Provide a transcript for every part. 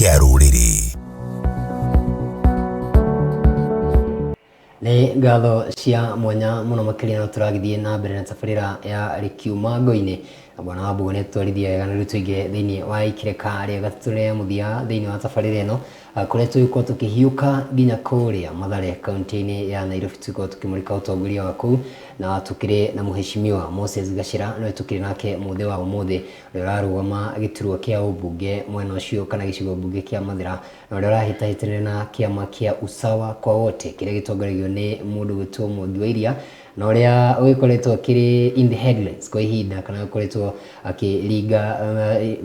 Kĩa rũrĩrĩ. Nĩ ngatho cia mwanya mũno makĩria no tũragĩthiĩ na mbere na tabarĩra ya Rĩkiuma Ngo-inĩ na bwana Wambũgũ nĩ atũtwarithia wega na rĩu tũingĩre thĩinĩ wa ikĩrĩka rĩa gatatũ rĩa mũthia thĩinĩ wa tabarĩra ĩno kũrĩa tũgũkorwo tũkĩhiũka nginya kũrĩa Mathare kaunti-inĩ ya Nairobi tũgĩkorwo tũkĩmũrĩka ũtongoria wa kũu na tũkĩrĩ na mũheshimiwa Moses Gachĩra nĩwe tũkĩrĩ nake mũthĩ wa ũmũthĩ ũrĩa ũrarũgama gĩturwa kĩa ũmbunge mwena ũcio kana gĩcigo mbunge kĩa Mathĩra na ũrĩa ũrahĩtahĩtanĩra na kĩama kĩa Usawa kwa Wote kĩrĩa gĩtongoragio nĩ mũndũ gwĩtwo Mwangi wa Iria na ũrĩa ũgĩkoretwo akĩrĩ in the headlines kwa ihinda kana ũkoretwo akĩringa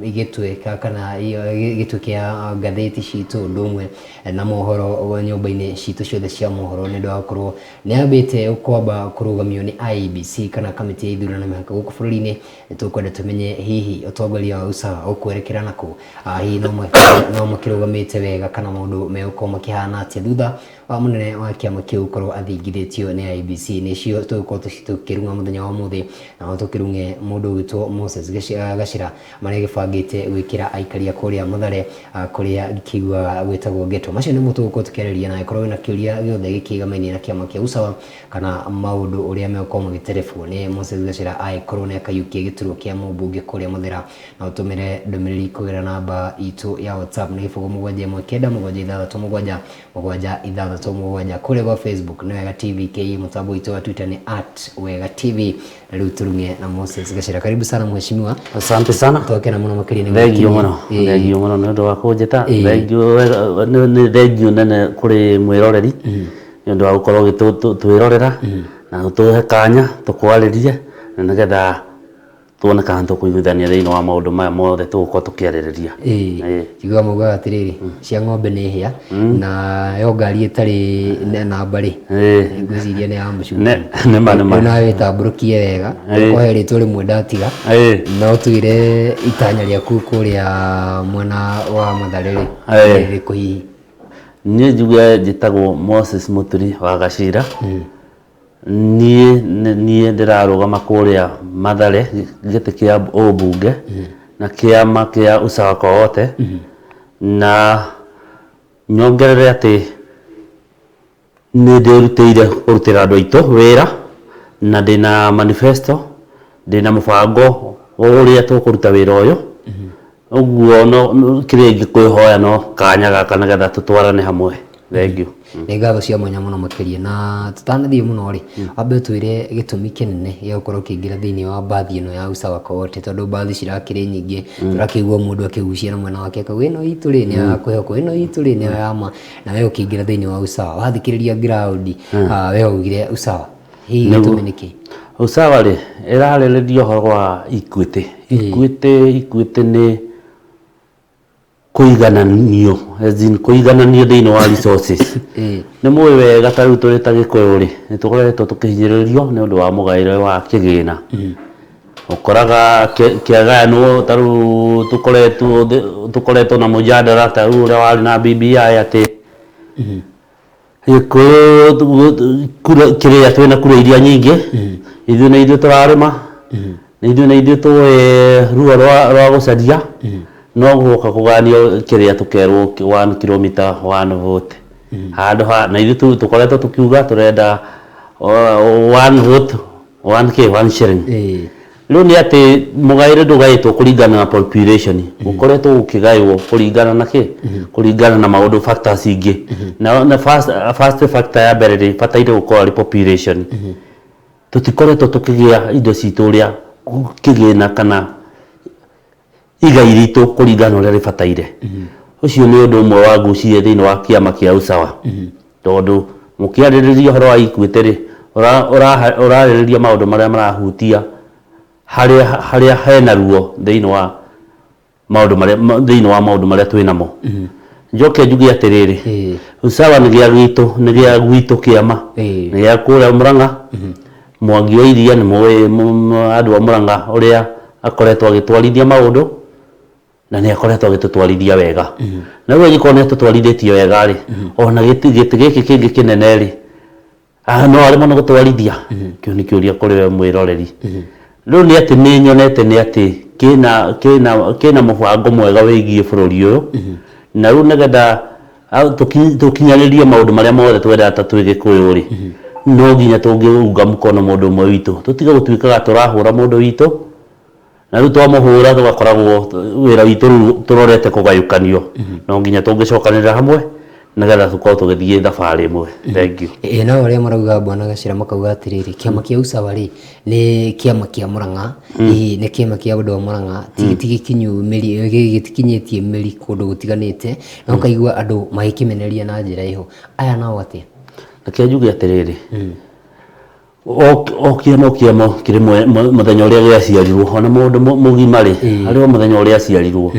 gĩtwe kana gĩtwe kĩa ngathĩti citũ ũndũ ũmwe na mohoro nyũmba-inĩ citũ ciothe cia mohoro nĩ ũndũ wa gũkorwo nĩ ambĩte kwamba kũrũgamio nĩ IEBC kana kamĩtĩ ya ithurano na mĩhaka gũkũ bũrũri-inĩ. Nĩ tũkwenda tũmenye hihi ũtongoria wa Usawa ũkwerekera nakũ, hihi no makĩrũgamĩte wega kana maũndũ megũkorwo makĩhana atĩa thutha wa mũnene wa kĩama kĩu gũkorwo athingithĩtio nĩ IEBC. Nĩcio tũgũkorwo tũkĩrung'a mũthenya wa ũmũthĩ na no tũkĩrung'e mũndũ ũgwĩtwo Moses Gachĩra marĩa agĩbangĩte gwĩkĩra aikari a kũrĩa Mathare kũrĩa ngĩkĩiguaga gwĩtagwo ghetto. Macio nĩmo tũgũkorwo tũkĩarĩrĩria na angĩkorwo wĩna kĩũria gĩothe gĩkĩgamaine na kĩama kĩa Usawa kana maũndũ ũrĩa megũkorwo magĩterebwo nĩ Moses Gachĩra angĩkorwo nĩ akaiyũkia gĩturwa kĩa mũmbunge kũrĩa Mathĩra, no ũtũmĩre ndũmĩrĩri kũgerera namba itũ ya WhatsApp nĩ 0 7 1 9 7 6 7 7 6 7. Kũrĩa gwa Facebook nĩ Wega TV KE, mũtambo witũ wa Twitter nĩ @WegaTV. Na rĩu tũrung'e na Moses Gachĩra. Karibu sana mheshimiwa. Asante sana. Twakena mũno makĩria nĩ Thengio gũkinyia. mũno. Thengio mũno nĩ ũndũ wa kũnjĩta. Ĩĩ. Thengio nĩ thengio nene kũrĩ mwĩroreri nĩ ũndũ wa gũkorwo ũgĩtwĩrorera na gũtũhe kanya tũkwarĩrie na nĩgetha tuone kana nĩtũkũiguithania thĩinĩ wa maũndũ maya mothe tũgũkorwo tũkĩarĩrĩria. Ĩĩ. Njiguaga maugaga atĩrĩrĩ, cia ng'ombe nĩ hĩa na yo ngari ĩtarĩ namba rĩ, ngwĩciria nĩ ya mũcukani. Nĩma nĩma. Rĩu nawe wĩtambũrũkie wega, ũhe rĩtwa rĩmwe ndatiga, no ũtwĩre itanya rĩaku kũrĩa mwena wa Mathare rĩ, nĩ rĩrĩkũ hihi? Niĩ njuge njĩtagwo Moses Mũturi wa Gacira. Niĩ nĩ niĩ ndĩrarũgama kũrĩa Mathare gĩtĩ kĩa ũmbunge na kĩama kĩa Usawa kwa Wote na nyongerere atĩ nĩ ndĩrutĩire kũrutĩra andũ aitũ wĩra na ndĩna manifesto, ndĩna mũbango wa ũrĩa tũkũruta wĩra ũyũ. Ũguo no kĩrĩa ingĩkwĩhoya no kanya gaka nĩgetha tũtwarane hamwe. Thengiũ. Nĩ ngatho cia mwanya mũno makĩria na tũtanathiĩ mũno rĩ, wambe ũtwĩre gĩtũmi kĩnene gĩa gũkorwo ũkĩingĩra thĩinĩ wa mbathi ĩno ya Usawa kwa Wote tondũ mbathi cirakĩrĩ nyingĩ, tũrakĩigua mũndũ akĩgucia na mwena wake akauga ĩno itũ rĩ nĩ ya kwĩhokwo, ĩno itũ rĩ nĩ ya ma, na we ũkĩingĩra thĩinĩ wa Usawa wathikĩrĩria ground we waugire Usawa, hihi gĩtũmi nĩ kĩĩ? Usawa rĩ, ĩrarĩrĩria ũhoro wa equity. Equity, equity nĩ kũigananio, as in kũigananio thĩinĩ wa resources. Nĩ mũĩ wega ta rĩu tũrĩ ta Gĩkũyũ rĩ, nĩ tũkoretwo tũkĩhinyĩrĩrio nĩ ũndũ wa mũgaĩre wa kĩgĩna. Ũkoraga kĩagayanwo ta rĩu tũkoretwo tũkoretwo na mũjadara ta rĩu ũrĩa warĩ na BBI atĩ Gĩkũyũ kura kĩrĩa twĩna kura iria nyingĩ, ithuĩ nĩ ithuĩ tũrarĩma, nĩ ithuĩ nĩ ithuĩ tũĩ ruo rwa rwa gũcaria, no guoka kũgayanio kĩrĩa tũkerwo one kilometer one vote. Handũ ha na ithuĩ tũkoretwo tũkiuga tũrenda one vote one kĩ one shilling. Rĩu nĩ atĩ mũgaĩre ndũgaĩtwo kũringana na population, ũkoretwo ũkĩgaĩwo kũringana na kĩ? Kũringana na maũndũ factors ingĩ. Na, na first, first factor ya mbere rĩ, bataire gũkorwo arĩ population. Tũtikoretwo tũkĩgĩa indo citũ ũrĩa kĩgĩna kana igai ritũ kũringana na ũrĩa rĩbataire. Ũcio nĩ ũndũ ũmwe wa ngucirie thĩinĩ wa kĩama kĩa Usawa. Tondũ mũkĩarĩrĩria ũhoro wa equity rĩ, ũrarĩrĩria maũndũ marĩa marahutia harĩa harĩa hena ruo thĩinĩ wa maũndũ marĩa thĩinĩ wa maũndũ marĩa twĩ namo. Njoke njuge atĩrĩrĩ, Usawa nĩ gĩa gwitũ, nĩ gĩa gwitũ kĩama, nĩ gĩa kũrĩa Mũrang'a. Mwangi wa Iria nĩ mũĩ andũ a Mũrang'a ũrĩa akoretwo agĩtwarithia maũndũ. Na nĩ akoretwo agĩtũtwarithia wega. Na rĩu angĩkorwo nĩ atũtwarithĩtie wega rĩ, ona gĩtĩ gĩtĩ gĩkĩ kĩngĩ kĩnene rĩ, no aremwo nĩ gũtwarithia? Kĩu nĩ kĩũria kũrĩ we mwĩroreri. Rĩu nĩ atĩ nĩ nyonete nĩ atĩ kĩna kĩna kĩna mũbango mwega wĩgiĩ bũrũri ũyũ, Na rĩu nĩgetha tũkinyanĩrie maũndũ marĩa mothe twendaga ta twĩ Gĩkũyũ rĩ, no nginya tũngĩunga mũkono mũndũ ũmwe witũ, tũtige gũtuĩkaga tũrahũra mũndũ witũ, na rĩu twamũhũra tũgakoragwo wĩra witũ rĩu tũrorete kũgayũkanio. No nginya tũngĩcokanĩrĩra hamwe nĩgetha tũkorwo tũgĩthiĩ thabarĩ ĩmwe. Thank you. Ĩĩ no ũrĩa marauga Bwana Gacĩra makauga atĩrĩrĩ, kĩama kĩa Usawa rĩ, nĩ kĩama kĩa Mũrang'a, hihi nĩ kĩama kĩa andũ a Mũrang'a, ti gĩkinyu mĩri, gĩtikinyĩtie mĩri kũndũ gũtiganĩte, na ũkaigua andũ magĩkĩmenereria na njĩra ĩho. Aya nao atĩa? Reke njuge atĩrĩrĩ, o kĩama o kĩama kĩrĩ mũthenya ũrĩa gĩaciarirwo, ona mũndũ mũgima rĩ, harĩ o mũthenya ũrĩa aciarirwo.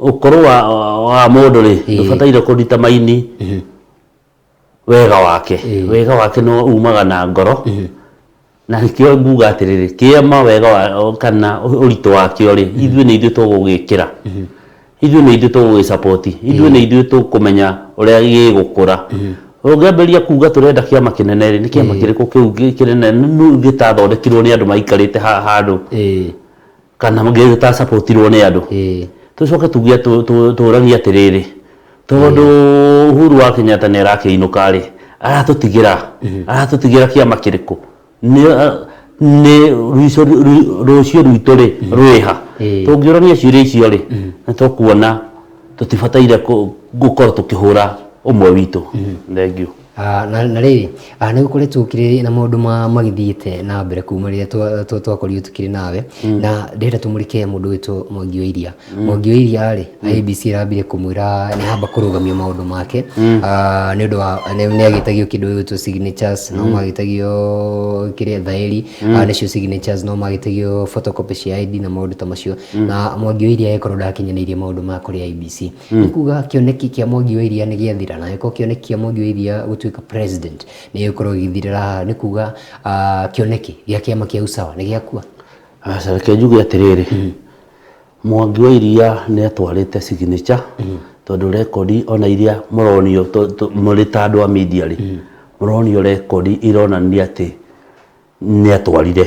Ũkũrũ wa mũndũ rĩ, ndũbataire kũ determine wega wake. Wega wake no umaga na ngoro, na nĩkĩo nguga atĩrĩrĩ, kĩama wega wa kana ũritũ wakĩo rĩ, ithuĩ nĩ ithuĩ tũgũgĩkĩra. Ithuĩ nĩ ithuĩ tũgũgĩ support, ithuĩ nĩ ithuĩ tũkũmenya ũrĩa gĩgũkũra. Ũngĩambĩrĩria kuga tũrenda kĩama kĩnene rĩ, nĩ kĩama kĩrĩkũ kĩu kĩnene gĩtathondekirwo nĩ andũ maikarĩte handũ kana gĩta support irwo nĩ andũ. Tũcoke tuge tũragie atĩrĩrĩ, tondũ Uhuru wa Kenyatta nĩ arakĩinũka rĩ, aratũtigĩra aratũtigĩra kĩama kĩrĩkũ? Nĩ rũciũ rwitũ rĩ rwĩha? Tũngĩũrania ciũria icio rĩ, nĩ tũkuona tũtibataire gũkorwo tũkĩhũra ũmwe witũ. Thengiũ. Na rĩrĩ, nĩ gũkoretwo gũkĩrĩ na maũndũ magĩthiĩte na mbere kuma rĩrĩa twakorirwo tũkĩrĩ nawe, na ndĩrenda tũmũrĩke mũndũ ũgwĩtwo Mwangi wa Iria. Mwangi wa Iria rĩ, IEBC ĩrambire kũmwĩra nĩ hamba kũrũgamia maũndũ make nĩ ũndũ wa nĩ agĩtagio kĩndũ gĩgwĩtwo signatures, no magĩtagio kĩrĩa thaĩri, nĩcio signatures, no magĩtagio photocopy cia ID na maũndũ ta macio, na Mwangi wa Iria agĩkorwo ndakinyanĩirie maũndũ maya kũrĩ IEBC. Nĩ kuga kĩoneki kĩa Mwangi wa Iria nĩ gĩathira, na angĩkorwo kĩoneki kĩa Mwangi wa Iria gũtuĩka president nĩ gĩgũkorwo gĩgĩthirĩra haha, nĩ kuga kĩoneki gĩa kĩama kĩa Usawa nĩ gĩakua? Aca reke njuge atĩrĩrĩ, Mwangi wa Iria nĩ atwarĩte signature, tondũ rekondi ona iria mũronio mũrĩ ta andũ a media rĩ, mũronio rekondi ironania atĩ nĩ atwarire.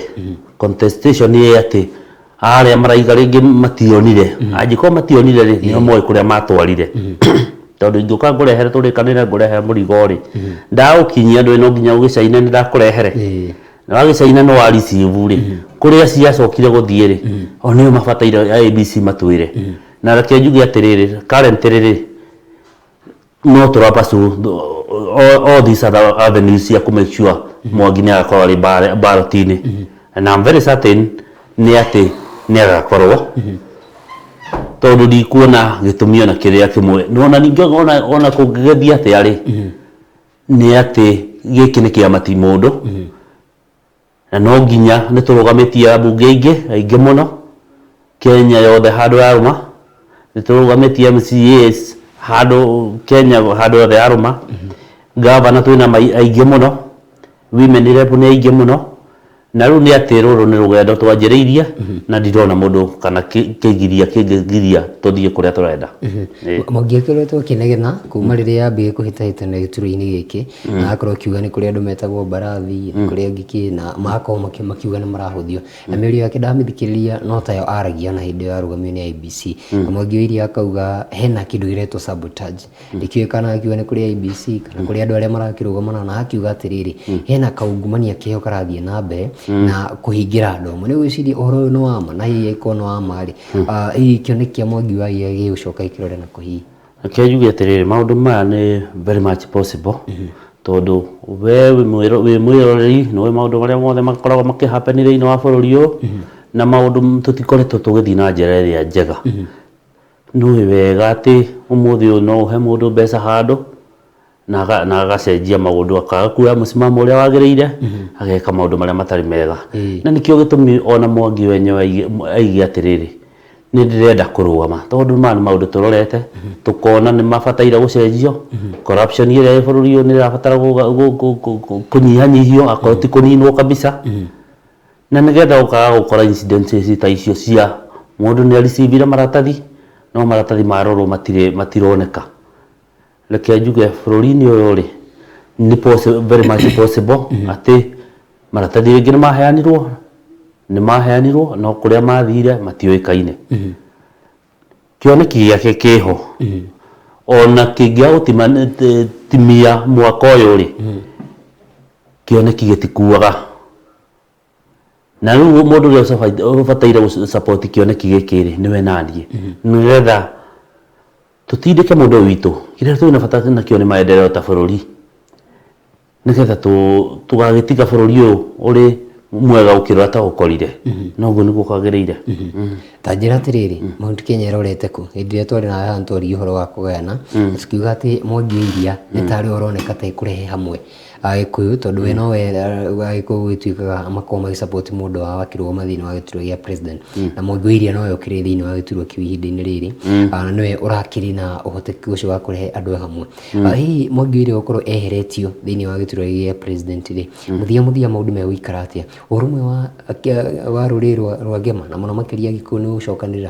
Contestation nĩ atĩ arĩa maraiga rĩngĩ mationire, angĩkorwo mationire rĩ, nĩo moĩ kũrĩa matwarire. Tondũ ingĩũka ngũrehere tũrĩkanĩre ngũrehere mũrigo rĩ, ndaũkinyia ndũĩ no nginya ũgĩcaine nĩ ndakũrehere. Na wagĩcaina nĩ wa receive rĩ, kũrĩa ciacokire gũthiĩ rĩ, o nĩo mabataire IEBC matwĩre. Na reke njuge atĩrĩrĩ, currently rĩ, no tũra pursue all these other avenues cia kũ make sure Mwangi nĩ agakorwo arĩ ballot-inĩ. And I'm very certain nĩ atĩ nĩ agakorwo, tondũ ndikuona gĩtũmi ona kĩrĩa kĩmwe. Na ona ningĩ ona kũngĩgĩthiĩ atĩa rĩ, nĩ atĩ gĩkĩ nĩ kĩama ti mũndũ, na no nginya nĩ tũrũgamĩtie ambunge aingĩ aingĩ mũno Kenya yothe handũ yarũma, nĩ tũrũgamĩtie MCAs handũ Kenya handũ yothe yarũma, gavana twĩna aingĩ mũno, women rep nĩ aingĩ mũno, na rĩu nĩ atĩ rũrũ nĩ rũgendo twanjĩrĩirie na ndirona mũndũ kana kĩgiria kĩngĩgiria tũthiĩ kũrĩa tũrenda. Mwangi akoretwo akĩnegena kuma rĩrĩa ambire kũhĩtahĩtana gĩturwa-inĩ gĩkĩ, na agakorwo akiuga nĩ kũrĩ andũ metagwo mbarathi, nĩ kũrĩ angĩ kĩ, na magakorwo makiuga nĩ marahũthio. Na mĩario yake ndamĩthikĩrĩria no tayo aragia ona hĩndĩ ĩyo arũgamio nĩ IEBC. Na Mwangi wa Iria akauga hena kĩndũ kĩretwo sabotage. Ndikĩũĩ kana akiuga nĩ kũrĩ IEBC kana kũrĩ andũ arĩa marakĩrũgamana na akiuga atĩrĩrĩ, hena kaungumania keho karathiĩ na mbere na kũhingĩra andũ amwe. Nĩ ũgwĩciria ũhoro ũyũ nĩ wa ma? Na hihi angĩkorwo nĩ wa ma rĩ, hihi kĩoneki kĩa Mwangi wa Iria gĩgũcoka gĩkĩrore nakũ hihi? Reke njuge atĩrĩrĩ, maũndũ maya nĩ very much possible, tondũ we wĩ mwĩroreri nĩ ũĩ maũndũ marĩa mothe makoragwo makĩ happen thĩinĩ wa bũrũri ũyũ, na maũndũ tũtikoretwo tũgĩthiĩ na njĩra ĩrĩa njega. Nĩ ũĩ wega atĩ ũmũthĩ ũyũ no ũhe mũndũ mbeca handũ, na agacenjia maũndũ akaga kuoya mũsimamo ũrĩa wagĩrĩire, ageka maũndũ marĩa matarĩ mega. Na nĩkĩo gĩtũmi ona Mwangi wenyewe aige atĩrĩrĩ, nĩ ndĩrenda kũrũgama tondũ maya nĩ maũndũ tũrorete tũkona nĩ mabataire gũcenjio. Corruption ĩrĩa ĩ bũrũri ũyũ nĩ ĩrabatara kũnyihanyihio akorwo ti kũninwo kabisa, na nĩgetha ũkaga gũkora incidences ta icio cia mũndũ nĩ arecivire maratathi no maratathi marorwo matirĩ matironeka. Reke njuge bũrũri-inĩ ũyũ rĩ, nĩ very much possible atĩ maratathi rĩngĩ nĩ maheanirwo, nĩ maheanirwo no kũrĩa mathire matiũĩkaine. Kĩoneki gĩake kĩho. Ona kĩngĩaga gũtimia mwaka ũyũ rĩ, kĩoneki gĩtikuaga. Na rĩu mũndũ ũrĩa ũbataire gũ support kĩoneki gĩkĩ rĩ, nĩwe naniĩ. Nĩgetha tũtindĩke mũndũ ũyũ witũ. Kĩrĩa twĩna bata nakĩo nĩ maendeleo ta bũrũri. Nĩgetha tũgagĩtiga bũrũri ũyũ ũrĩ mwega gũkĩra ũrĩa twaũkorire. Na ũguo nĩguo kwagĩrĩire. Ta njĩra atĩrĩrĩ, Mount Kenya ĩrorete kũ? Hĩndĩ ĩrĩa twarĩ nawe haha nĩtwaririe ũhoro wa kũgayana, na tũkiuga atĩ Mwangi wa Iria nĩ tarĩ we ũroneka ta ekũrehe hamwe Agĩkũyũ tondũ we nowe Agĩkũyũ gũgĩtuĩkaga makoragwo magĩ support mũndũ wao akĩrũgama thĩinĩ wa gĩturwa gĩa president. Na Mwangi wa Iria nowe ũkĩrĩ thĩinĩ wa gĩturwa kĩu ihinda-inĩ rĩrĩ, na nĩwe ũrakĩrĩ na ũhotekeku ũcio wa kũrehe andũ hamwe. Hihi Mwangi wa Iria gũkorwo eheretio thĩinĩ wa gĩturwa gĩa president rĩ, mũthia mũthia maũndũ megũikara atĩa? Ũrũmwe wa rũrĩrĩ rwa Ngema na mũno makĩria Gĩkũyũ nĩ gũcokanĩrĩra.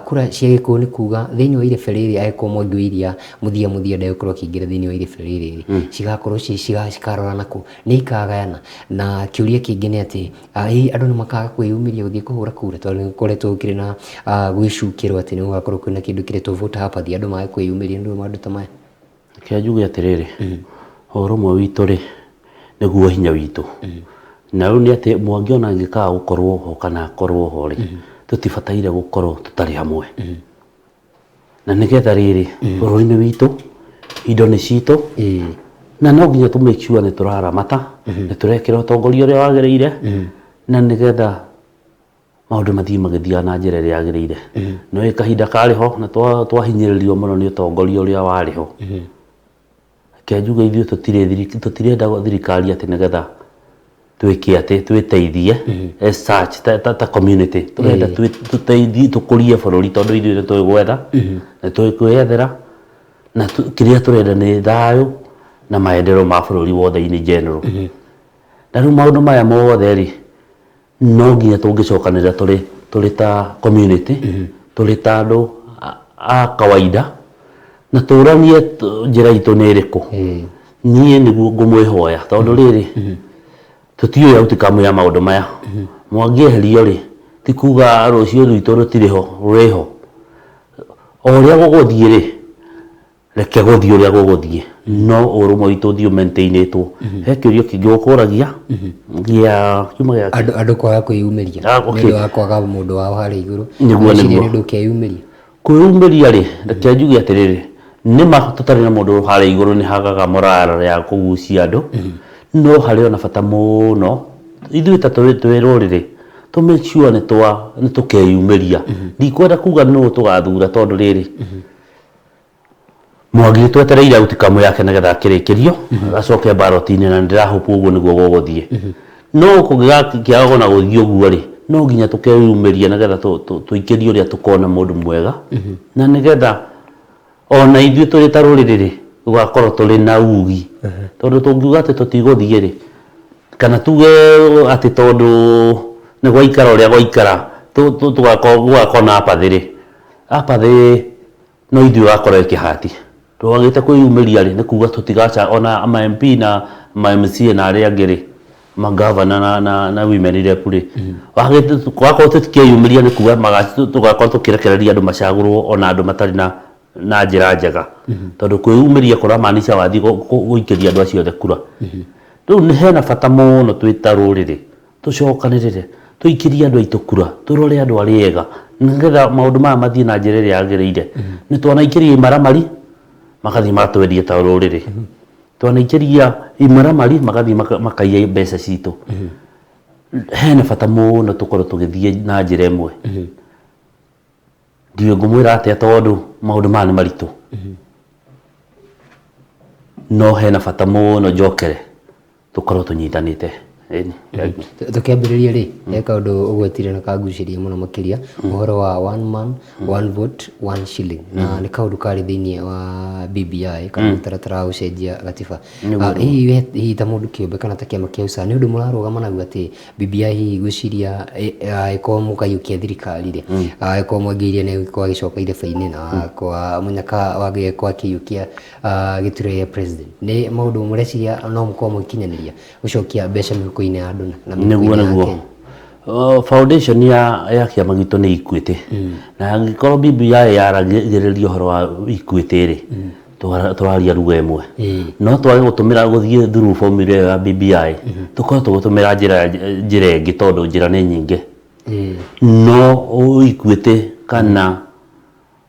Kura cia Gĩkũyũ nĩ kuga thĩinĩ wa irebe rĩrĩ angĩkorwo Mwangi wa Iria mũthia mũthia ndegũkorwo akĩingĩra thĩinĩ wa irebe rĩrĩ rĩ, cigakorwo cikarora nakũ? Nĩ ikagayana? Na kĩũria kĩngĩ nĩ atĩ hihi andũ nĩ makaga kwĩyumĩria gũthiĩ kũhũra kura tondũ nĩ gũkoretwo gũkĩrĩ na gwĩcukĩrwo atĩ nĩ gũgakorwo kwĩna kĩndũ kĩretwo voter apathy andũ mage kwĩyumĩria nĩ ũndũ wa maũndũ ta maya? Reke njuge atĩrĩrĩ, ũrũmwe witũ rĩ, nĩguo hinya witũ. Na rĩu nĩ atĩ Mwangi ona angĩkaga gũkorwo ho kana akorwo ho rĩ, tũtibataire gũkorwo tũtarĩ hamwe. Na nĩgetha rĩrĩ, bũrũri nĩ witũ, indo nĩ citũ, na no nginya tũ make sure nĩ tũraramata, nĩ tũrekĩra ũtongoria ũrĩa wagĩrĩire, na nĩgetha maũndũ mathiĩ magĩthiaga na njĩra ĩrĩa yagĩrĩire. Nĩ ũĩ kahinda karĩ ho na twahinyĩrĩrio mũno nĩ ũtongoria ũrĩa warĩ ho. Reke njuge ithuĩ tũtirenda thirikari atĩ nĩgetha twĩke atĩ twĩteithie as such ta community. Tũrenda tũteithie tũkũrie bũrũri tondũ ithuĩ nĩ tũĩ gwetha, nĩ tũĩ kwĩyethera na kĩrĩa tũrenda nĩ thayũ na maendeleo ma bũrũri wothe in general. Na rĩu maũndũ maya mothe rĩ, no nginya tũngĩcokanĩrĩra tũrĩ tũrĩ ta community tũrĩ ta andũ a kawaida na tũranie njĩra itũ nĩ ĩrĩkũ. Niĩ nĩguo ngũmwĩhoya tondũ rĩrĩ tũtiũĩ outcome ya maũndũ maya. Mwangĩeherio rĩ, ti kuga rũciũ rwitũ rũtirĩ ho, rwĩho. O ũrĩa gũgũthiĩ rĩ, Reke gũthiĩ ũrĩa gũgũthiĩ, no ũrũmwe witũ ũthiĩ ũ maintain ĩtwo. He kĩũria kĩngĩ ũkũragia gĩa kiuma gĩa Andũ andũ kwaga kwĩyumĩria Ah, okay. nĩ ũndũ wa kwaga mũndũ wao harĩa igũrũ. Nĩguo, Ngwĩciria nĩguo. nĩ ũndũ ũkeyumĩria. Kwĩyumĩria rĩ, reke njuge atĩrĩrĩ, nĩ ma tũtarĩ na mũndũ harĩa igũrũ nĩ hagaga morale ya kũgucia andũ, no harĩ ona bata mũno ithuĩ ta twĩ rũrĩrĩ tũ make sure nĩ twa nĩ tũkeyumĩria. Ndikwenda kuga nũ tũgathura tondũ rĩrĩ, Mwangi nĩ twetereire outcome yake nĩgetha akĩrĩkĩrio acoke ballot-inĩ na nĩndĩra hope ũguo nĩguo gũgũthiĩ. No kũngĩgakĩaga ona gũthiĩ ũguo rĩ, no nginya tũkeyumĩria nĩgetha tũikĩrie ũrĩa tũkona mũndũ mwega na nĩgetha ona ithuĩ tũrĩ ta rũrĩrĩ rĩ, tũgakorwo tũrĩ na ugi. Tondũ tũngiuga atĩ tũtigũthiĩ rĩ, kana tuge atĩ tondũ nĩ gwaikara ũrĩa gwaikara tũgakorwo na apathy rĩ, apathy no ithuĩ ũgakorwo ĩkĩhati. Twagĩte kwĩyumĩria rĩ, nĩ kuga tũtigaca ona ma MP na ma MCA na arĩa angĩ rĩ, ma governor na women rep rĩ, wakorwo tũtikeyumĩria nĩ kuga tũgakorwo tũkĩrekereria andũ macagũrwo ona andũ matarĩ na njĩra njega. Tondũ kwĩyumĩria kũra maanisha wathiĩ gũikĩria andũ acio othe kura. Rĩu hena bata mũno twĩ ta rũrĩrĩ Tũcokanĩrĩre, tũikĩrie andũ aitũ kura, tũrore andũ arĩa ega, nĩgetha maũndũ maya mathiĩ na njĩra ĩrĩa yagĩrĩire. Nĩ twanaikĩria imaramari, magathiĩ magatwendia ta rũrĩrĩ. Twanaikĩria imaramari, magathiĩ makaiya mbeca citũ. Hena bata mũno tũkorwo tũgĩthiĩ na njĩra ĩmwe. Ndiũĩ ngũmwĩra atĩa tondũ maũndũ maya nĩ maritũ. No hena bata mũno njokere. Tũkorwo tũnyitanĩte. Ĩni, thengiũ. Tũkĩambĩrĩria rĩ, he kaũndũ ũgwetire na kangucĩria mũno makĩria, ũhoro wa one man, one vote, one shilling. Na nĩ kaũndũ karĩ thĩiniĩ wa BBI kana mũtaratara wa gũcenjia gatiba. Hihi we hihi ta mũndũ kĩũmbe kana ta kĩama kĩa USA nĩ ũndũ mũrarũgama naguo atĩ BBI hihi ngwĩciria ĩkorwo mũkaiyũkia thirikari rĩ, ĩkorwo Mwangi Iria nĩ egũkorwo agĩcoka irebe-inĩ na kwa Mũnyaka Wangũi agĩkorwo akĩiyũkia gĩturwa gĩa president. Nĩ maũndũ mũreciria no mũkorwo mũgĩkinyanĩria gũcokia mbeca mĩhuko-inĩ ya andũ na Nĩguo mĩhuko-inĩ ya nĩguo. Akenya? Foundation ya kĩama gitũ nĩ Equity, na angĩkorwo BBI yaragĩrĩria ũhoro wa Equity rĩ, tũraria lugha ĩmwe. No twage gũtũmĩra gũthiĩ through formula ĩyo ya BBI, tũkorwo tũgĩtũmĩra njĩra ĩngĩ, tondũ njĩra nĩ nyingĩ. No Equity kana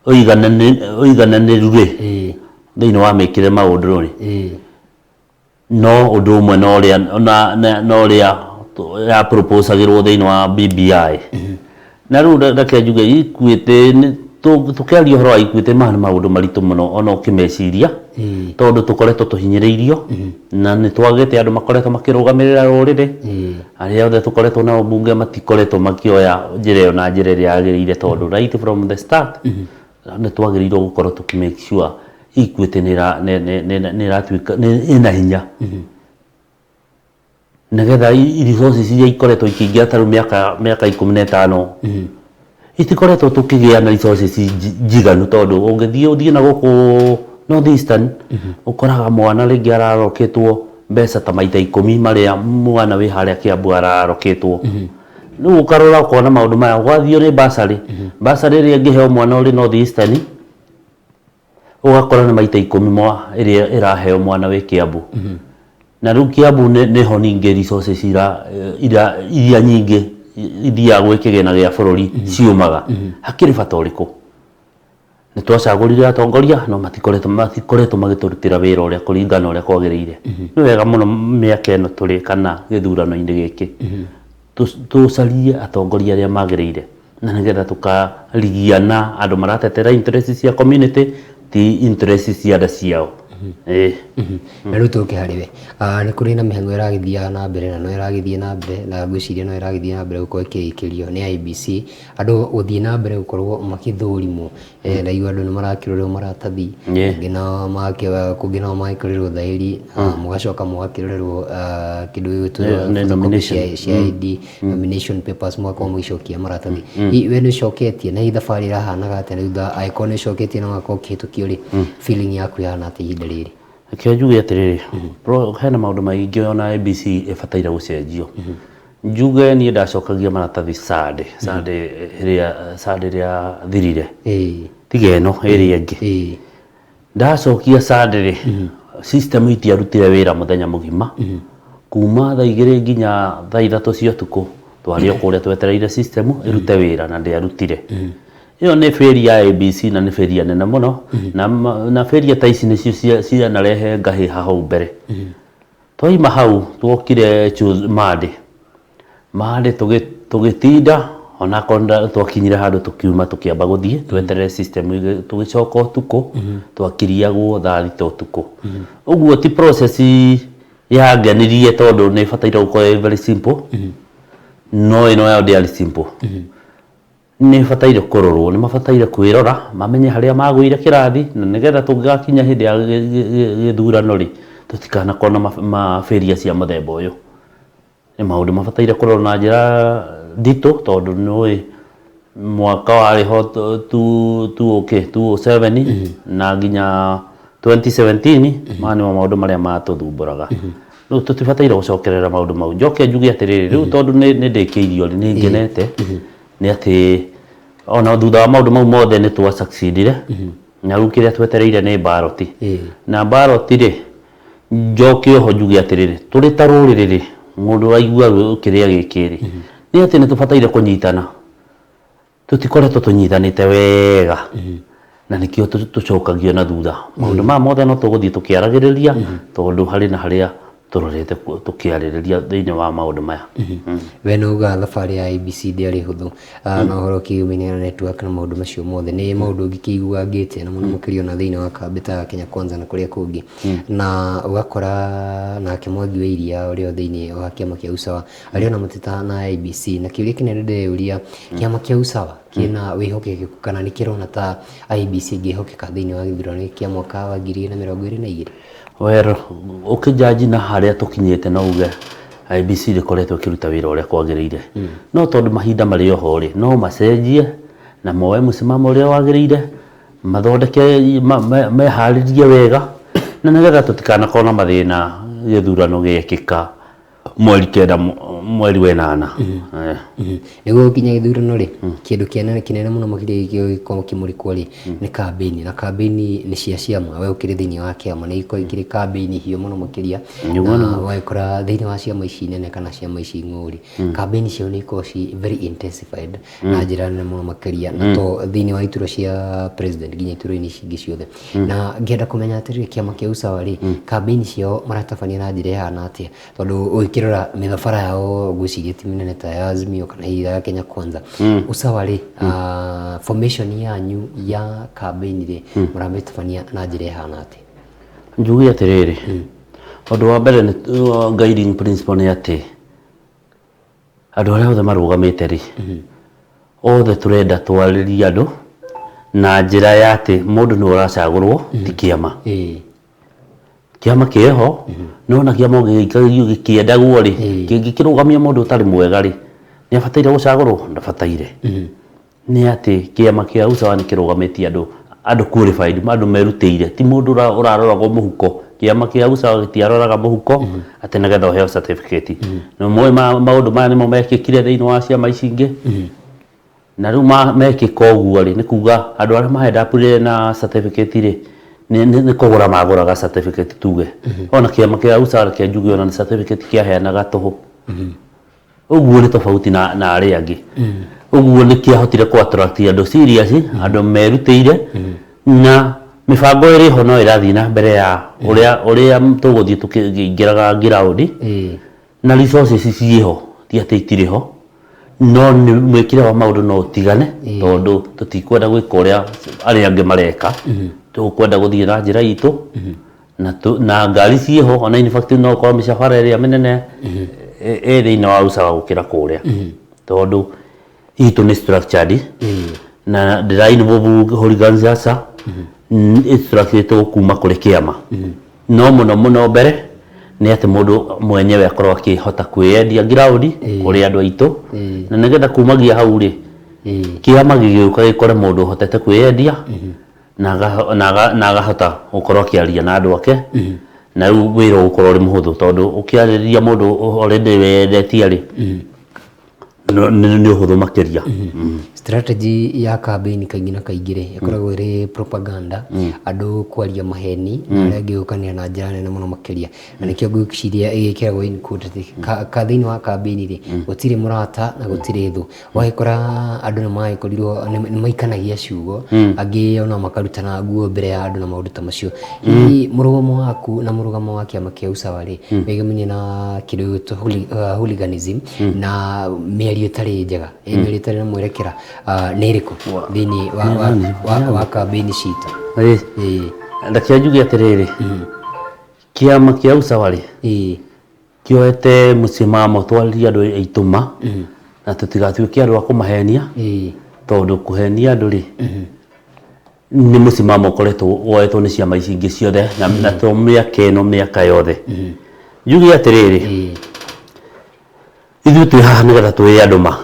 ũigananĩru rĩ, thĩinĩ wa mĩkĩre maũndũ rĩ, no ũndũ ũmwe na ũrĩa na ũrĩa ya proposagĩrwo thĩinĩ wa BBI. Na rĩu reke njuge, Equity, tũkĩaria ũhoro wa Equity, maya nĩ maũndũ maritũ mũno ona ũkĩmeciria, tondũ tũkoretwo tũhinyĩrĩirio na nĩ twagĩte andũ makoretwo makĩrũgamĩrĩra rũrĩrĩ. Arĩa othe tũkoretwo nao mbunge matikoretwo makĩoya njĩra ĩyo na njĩra ĩrĩa yagĩrĩire, tondũ right from the start nĩ twagĩrĩirwo gũkorwo tũkĩ make sure Equity nĩ ĩratuĩka ĩna hinya, nĩgetha resources iria ikoretwo ikĩingĩra. Ta rĩu mĩaka 15 itikoretwo tũkĩgĩa na resources njiganu, tondũ ũngĩthiĩ ũthiĩ na gũkũ North Eastern, ũkoraga mwana rĩngĩ araroketwo mbeca ta maita 10 marĩa mwana wĩ harĩa Kiambu araroketwo. Rĩu ũkarora ũkona maũndũ maya gwathiĩ nĩ bursary, bursary ĩrĩa ĩngĩheo mwana ũrĩ North Eastern, ũgakora nĩ maita 10 mwa ĩrĩa ĩraheo mwana wĩ Kiambu. Na rĩu Kiambu nĩho ningĩ resources ira iria nyingĩ ithiaga gwĩ kĩgĩna gĩa bũrũri ciumaga. Hakĩrĩ bata ũrĩkũ? Nĩ twacagũrire atongoria, no matikoretwo magĩtũrutĩra wĩra ũrĩa kũringana na ũrĩa kwagĩrĩire. Nĩ wega mũno mĩaka ĩno tũrĩ kana gĩthurano-inĩ gĩkĩ tũcarie atongoria arĩa magĩrĩire, na nĩgetha tũkarigiana andũ maratetera interest cia community, ti interest cia nda ciao. Ĩĩ. Na rĩu tũke harĩ we. Nĩ kũrĩ na mĩhang'o ĩragĩthiaga na mbere na no ĩragĩthiĩ na mbere, na ngwĩciria no ĩragĩthiĩ na mbere gũkorwo ĩkĩrĩkĩrio nĩ IEBC, andũ gũthiĩ na mbere gũkorwo makĩthũrimwo. Ndaigua andũ nĩ marakĩrorerwo maratathi, kũngĩ nao kũngĩ nao magakĩrorerwo thaĩri, na mũgacoka mũgakĩrorerwo kĩndũ gĩgwĩtwo Nĩ photocopy nomination. cia ID, nomination papers, mũgakorwo mũgĩcokia maratathi. Hihi we nĩ ũcoketie, na hihi thabarĩ ĩrahanaga atĩa thutha, angĩkorwo nĩ ũcoketie na ũgakorwo ũkĩhĩtũkio rĩ, feeling yaku ĩhana atĩa ihinda rĩrĩ? Reke njuge atĩrĩrĩ, hena maũndũ maingĩ ona IEBC ĩbataire gũcenjio. Njuge niĩ ndacokagia maratathi Sunday, Sunday ĩrĩa, Sunday ĩrĩa thirire, tiga ĩno, ĩrĩa ĩngĩ. Ndacokia Sunday rĩ, system itiarutire wĩra mũthenya mũgima, kuma thaa 2 nginya thaa 3 cia ũtukũ twarĩ o kũrĩa twetereire system ĩrute wĩra, na ndĩarutire. Ĩyo nĩ failure ya IEBC, na nĩ failure nene mũno, na failure ta ici nĩcio cianarehe ngahĩha hau mbere. Twaima hau twokire Monday, Monday tũgĩtinda, onakorwo twakinyire handũ tũkiuma, tũkĩamba gũthiĩ tweterere system tũgĩcoka ũtukũ, twakiriagwo thaa 6 ũtukũ. Ũguo ti process yangenirie, tondũ nĩ ĩbataire gũkorwo ĩ very simple, no ĩno yao ndĩarĩ simple. Nĩ ĩbataire kũrorwo, nĩ mabataire kwĩrora mamenye harĩa magũire kĩrathi, na nĩgetha tũngĩgakinya hĩndĩ ya gĩthurano rĩ, tũtikanakorwo na ma failure cia mũthemba ũyũ. Nĩ maũndũ mabataire kũrorwo na njĩra nditũ, tondũ nĩ mwaka warĩ ho 2007 na nginya 2017, maya nĩmo maũndũ marĩa matũthumbũraga. Rĩu tũtibataire gũcokerera maũndũ mau. Njoke njuge atĩrĩrĩ, rĩu tondũ nĩ ndĩkĩirio rĩ, nĩ ngenete nĩ atĩ ona thutha wa maũndũ mau mothe nĩ twa succeedire, na rĩu kĩrĩa twetereire nĩ ballot. Na ballot rĩ, njoke oho njuge atĩrĩrĩ, tũrĩ ta rũrĩrĩ rĩ, mũndũ waigua kĩrĩa gĩkĩ rĩ, nĩ atĩ nĩ tũbataire kũnyitana. Tũtikoretwo tũnyitanĩte wega, na nĩkĩo tũcokagio na thutha. Maũndũ maya mothe no tũgũthiĩ tũkĩaragĩrĩria, tondũ harĩ na harĩa tũrorete tũkĩarĩrĩria thĩinĩ wa maũndũ maya. We nĩ uga thabarĩ ya IEBC ndĩarĩ hũthũ. Na ũhoro ũkĩumania na network na maũndũ macio mothe, nĩ maũndũ ũngĩkĩigua ngĩte na mũno makĩria ona thĩinĩ wa kambĩ ta ya Kenya Kwanza na kũrĩa kũngĩ, na ũgakora nake Mwangi wa Iria ũrĩa thĩinĩ wa kĩama kĩa Usawa arĩ ona mateta na IEBC. Na kĩũria kĩnene ndĩreyũria, kĩama kĩa Usawa kĩna wĩhokeku kana nĩ kĩrona ta IEBC ĩngĩhokeka thĩinĩ wa gĩthurano gĩkĩ kĩa mwaka wa 2022? Well, ũkĩnjanji na harĩa tũkinyĩte, no uge IEBC ndĩkoretwo ĩkĩruta wĩra ũrĩa kwagĩrĩire, no tondũ mahinda marĩ oho rĩ, no macenjie na moe mũsimamo ũrĩa wagĩrĩire, mathondeke meharĩrie wega, na nĩgetha tũtikanakorwo na mathĩna gĩthurano gĩekĩka mweri 9. Mweri wa ĩnana. Nĩguo gũkinya gĩthurano rĩ, kĩndũ kĩnene kĩnene mũno makĩria gĩgĩkorwo kĩmũrĩkwo rĩ, nĩ kambĩini, na kambĩini nĩ cia ciama, we ũkĩrĩ thĩinĩ wa kĩama, nĩ ikoragwo ikĩrĩ kambĩini hiũ mũno makĩria, na ũgagĩkora thĩinĩ wa ciama ici nene kana ciama ici ng'ũri, kambĩini ciao nĩ ikoragwo ci very intensified na njĩra nene mũno makĩria, na to thĩinĩ wa iturwa cia president nginya iturwa-inĩ ici ingĩ ciothe. Na ngĩenda kũmenya atĩrĩrĩ, kĩama kĩa Usawa rĩ, kambĩini ciao maratabania na njĩra ĩhana atĩa? Tondũ ũgĩkĩrora mĩthabara yao ngwĩciria ti mĩnene ta ya Azimio kana hihi ya Kenya Kwanza. Usawa rĩ, formation yanyu ya campaign rĩ, mũramĩtabania na njĩra ĩhana atĩa? Njuge atĩrĩrĩ, ũndũ wa mbere nĩ guiding principle nĩ atĩ andũ arĩa othe marũgamĩte rĩ, othe tũrenda twarĩrie andũ na njĩra ya atĩ mũndũ nĩwe ũracagũrwo, ti kĩama. Kĩama kĩho, no na kĩama ũngĩgĩikario gĩkĩendagwo rĩ, kĩngĩkĩrũgamia mũndũ ũtarĩ mwega rĩ, nĩ abataire gũcagũrwo? Ndabataire. Nĩ atĩ kĩama kĩa Usawa nĩ kĩrũgamĩtie andũ, andũ qualified, andũ merutĩire, ti mũndũ ũraroragwo mũhuko. Kĩama kĩa Usawa gĩtiaroraga mũhuko atĩ nĩgetha ũheo certificate. Nĩ mũĩ maũndũ maya nĩmo mekĩkire thĩinĩ wa ciama ici ingĩ? Na rĩu mekĩka ũguo rĩ, nĩ kuga andũ arĩa ma end up na certificate rĩ, nĩ kũgũra magũraga certificate tuge. Ona kĩama kĩa USAR reke njuge ona nĩ certificate kĩaheanaga tũhũ. Ũguo nĩ tofauti na arĩa angĩ. Ũguo nĩ kĩahotire kũ attract andũ serious, andũ merutĩire, na mĩbango ĩrĩ ho no ĩrathiĩ na mbere ya ũrĩa tũgũthiĩ tũkĩingĩraga ground, na resources ciĩho, ti atĩ itirĩ ho. No nĩ mwĩkĩre wa maũndũ no ũtigane, tondũ tũtikwenda gwĩka ũrĩa arĩa angĩ mareka, tũkwenda gũthiĩ na njĩra itũ, na ngari ciĩho, ona in fact no ũkorwo mĩcabara ĩrĩa mĩnene ĩ thĩinĩ wa Usawa gũkĩra kũrĩa, tondũ itũ nĩ structured na ndĩra involve hooligans, aca, ĩ structured kuma kũrĩ kĩama. No mũno mũno mbere nĩ atĩ mũndũ mwenyewe akorwo akĩhota kwĩyendia ground kũrĩ andũ aitũ, na nĩgetha kumagia hau rĩ, kĩama gĩgĩũka gĩkore mũndũ ũhotete kwĩyendia na akahota gũkorwo akĩaria na andũ ake, na rĩu wĩra ũgũkorwo ũrĩ mũhũthũ, tondũ ũkĩarĩria mũndũ already wĩyendetie rĩ, nĩ ũhũthũ makĩria. Strategy ya campaign kaingĩ na kaingĩ rĩ, ĩkoragwo ĩrĩ propaganda, andũ kwaria maheni na arĩa angĩ gũkanĩra na njĩra nene mũno makĩria, na nĩkĩo ngwĩciria ĩgĩkĩragwo in quote atĩ ka thĩinĩ wa campaign rĩ, gũtirĩ mũrata na gũtirĩ thũ. Ũgagĩkora andũ nĩ magĩkorirwo nĩ maikanagia ciugo, angĩ ona makarutana nguo mbere ya andũ na maũndũ ta macio. Hihi mũrũgamo waku na mũrũgamo wa kĩama kĩa Usawa rĩ, wĩgemaine na kĩndũ gĩgwĩtwo hooliganism na mĩario ĩtarĩ njega, mĩario ĩtarĩ na mwerekera, nĩ ĩrĩkũ thĩinĩ wa campaign citũ? Reke njuge atĩrĩrĩ, kĩama kĩa Usawa rĩ, kĩoete mũsimamo twarĩrie andũ aitũ ma, na tũtigatuĩke andũ a kũmahenia, tondũ kũhenia andũ rĩ, nĩ mũsimamo ũkoretwo woetwo nĩ ciama ici ingĩ ciothe, na to mĩaka ĩno, mĩaka yothe. Njuge atĩrĩrĩ, ithuĩ twĩ haha nĩgetha twĩre andũ ma.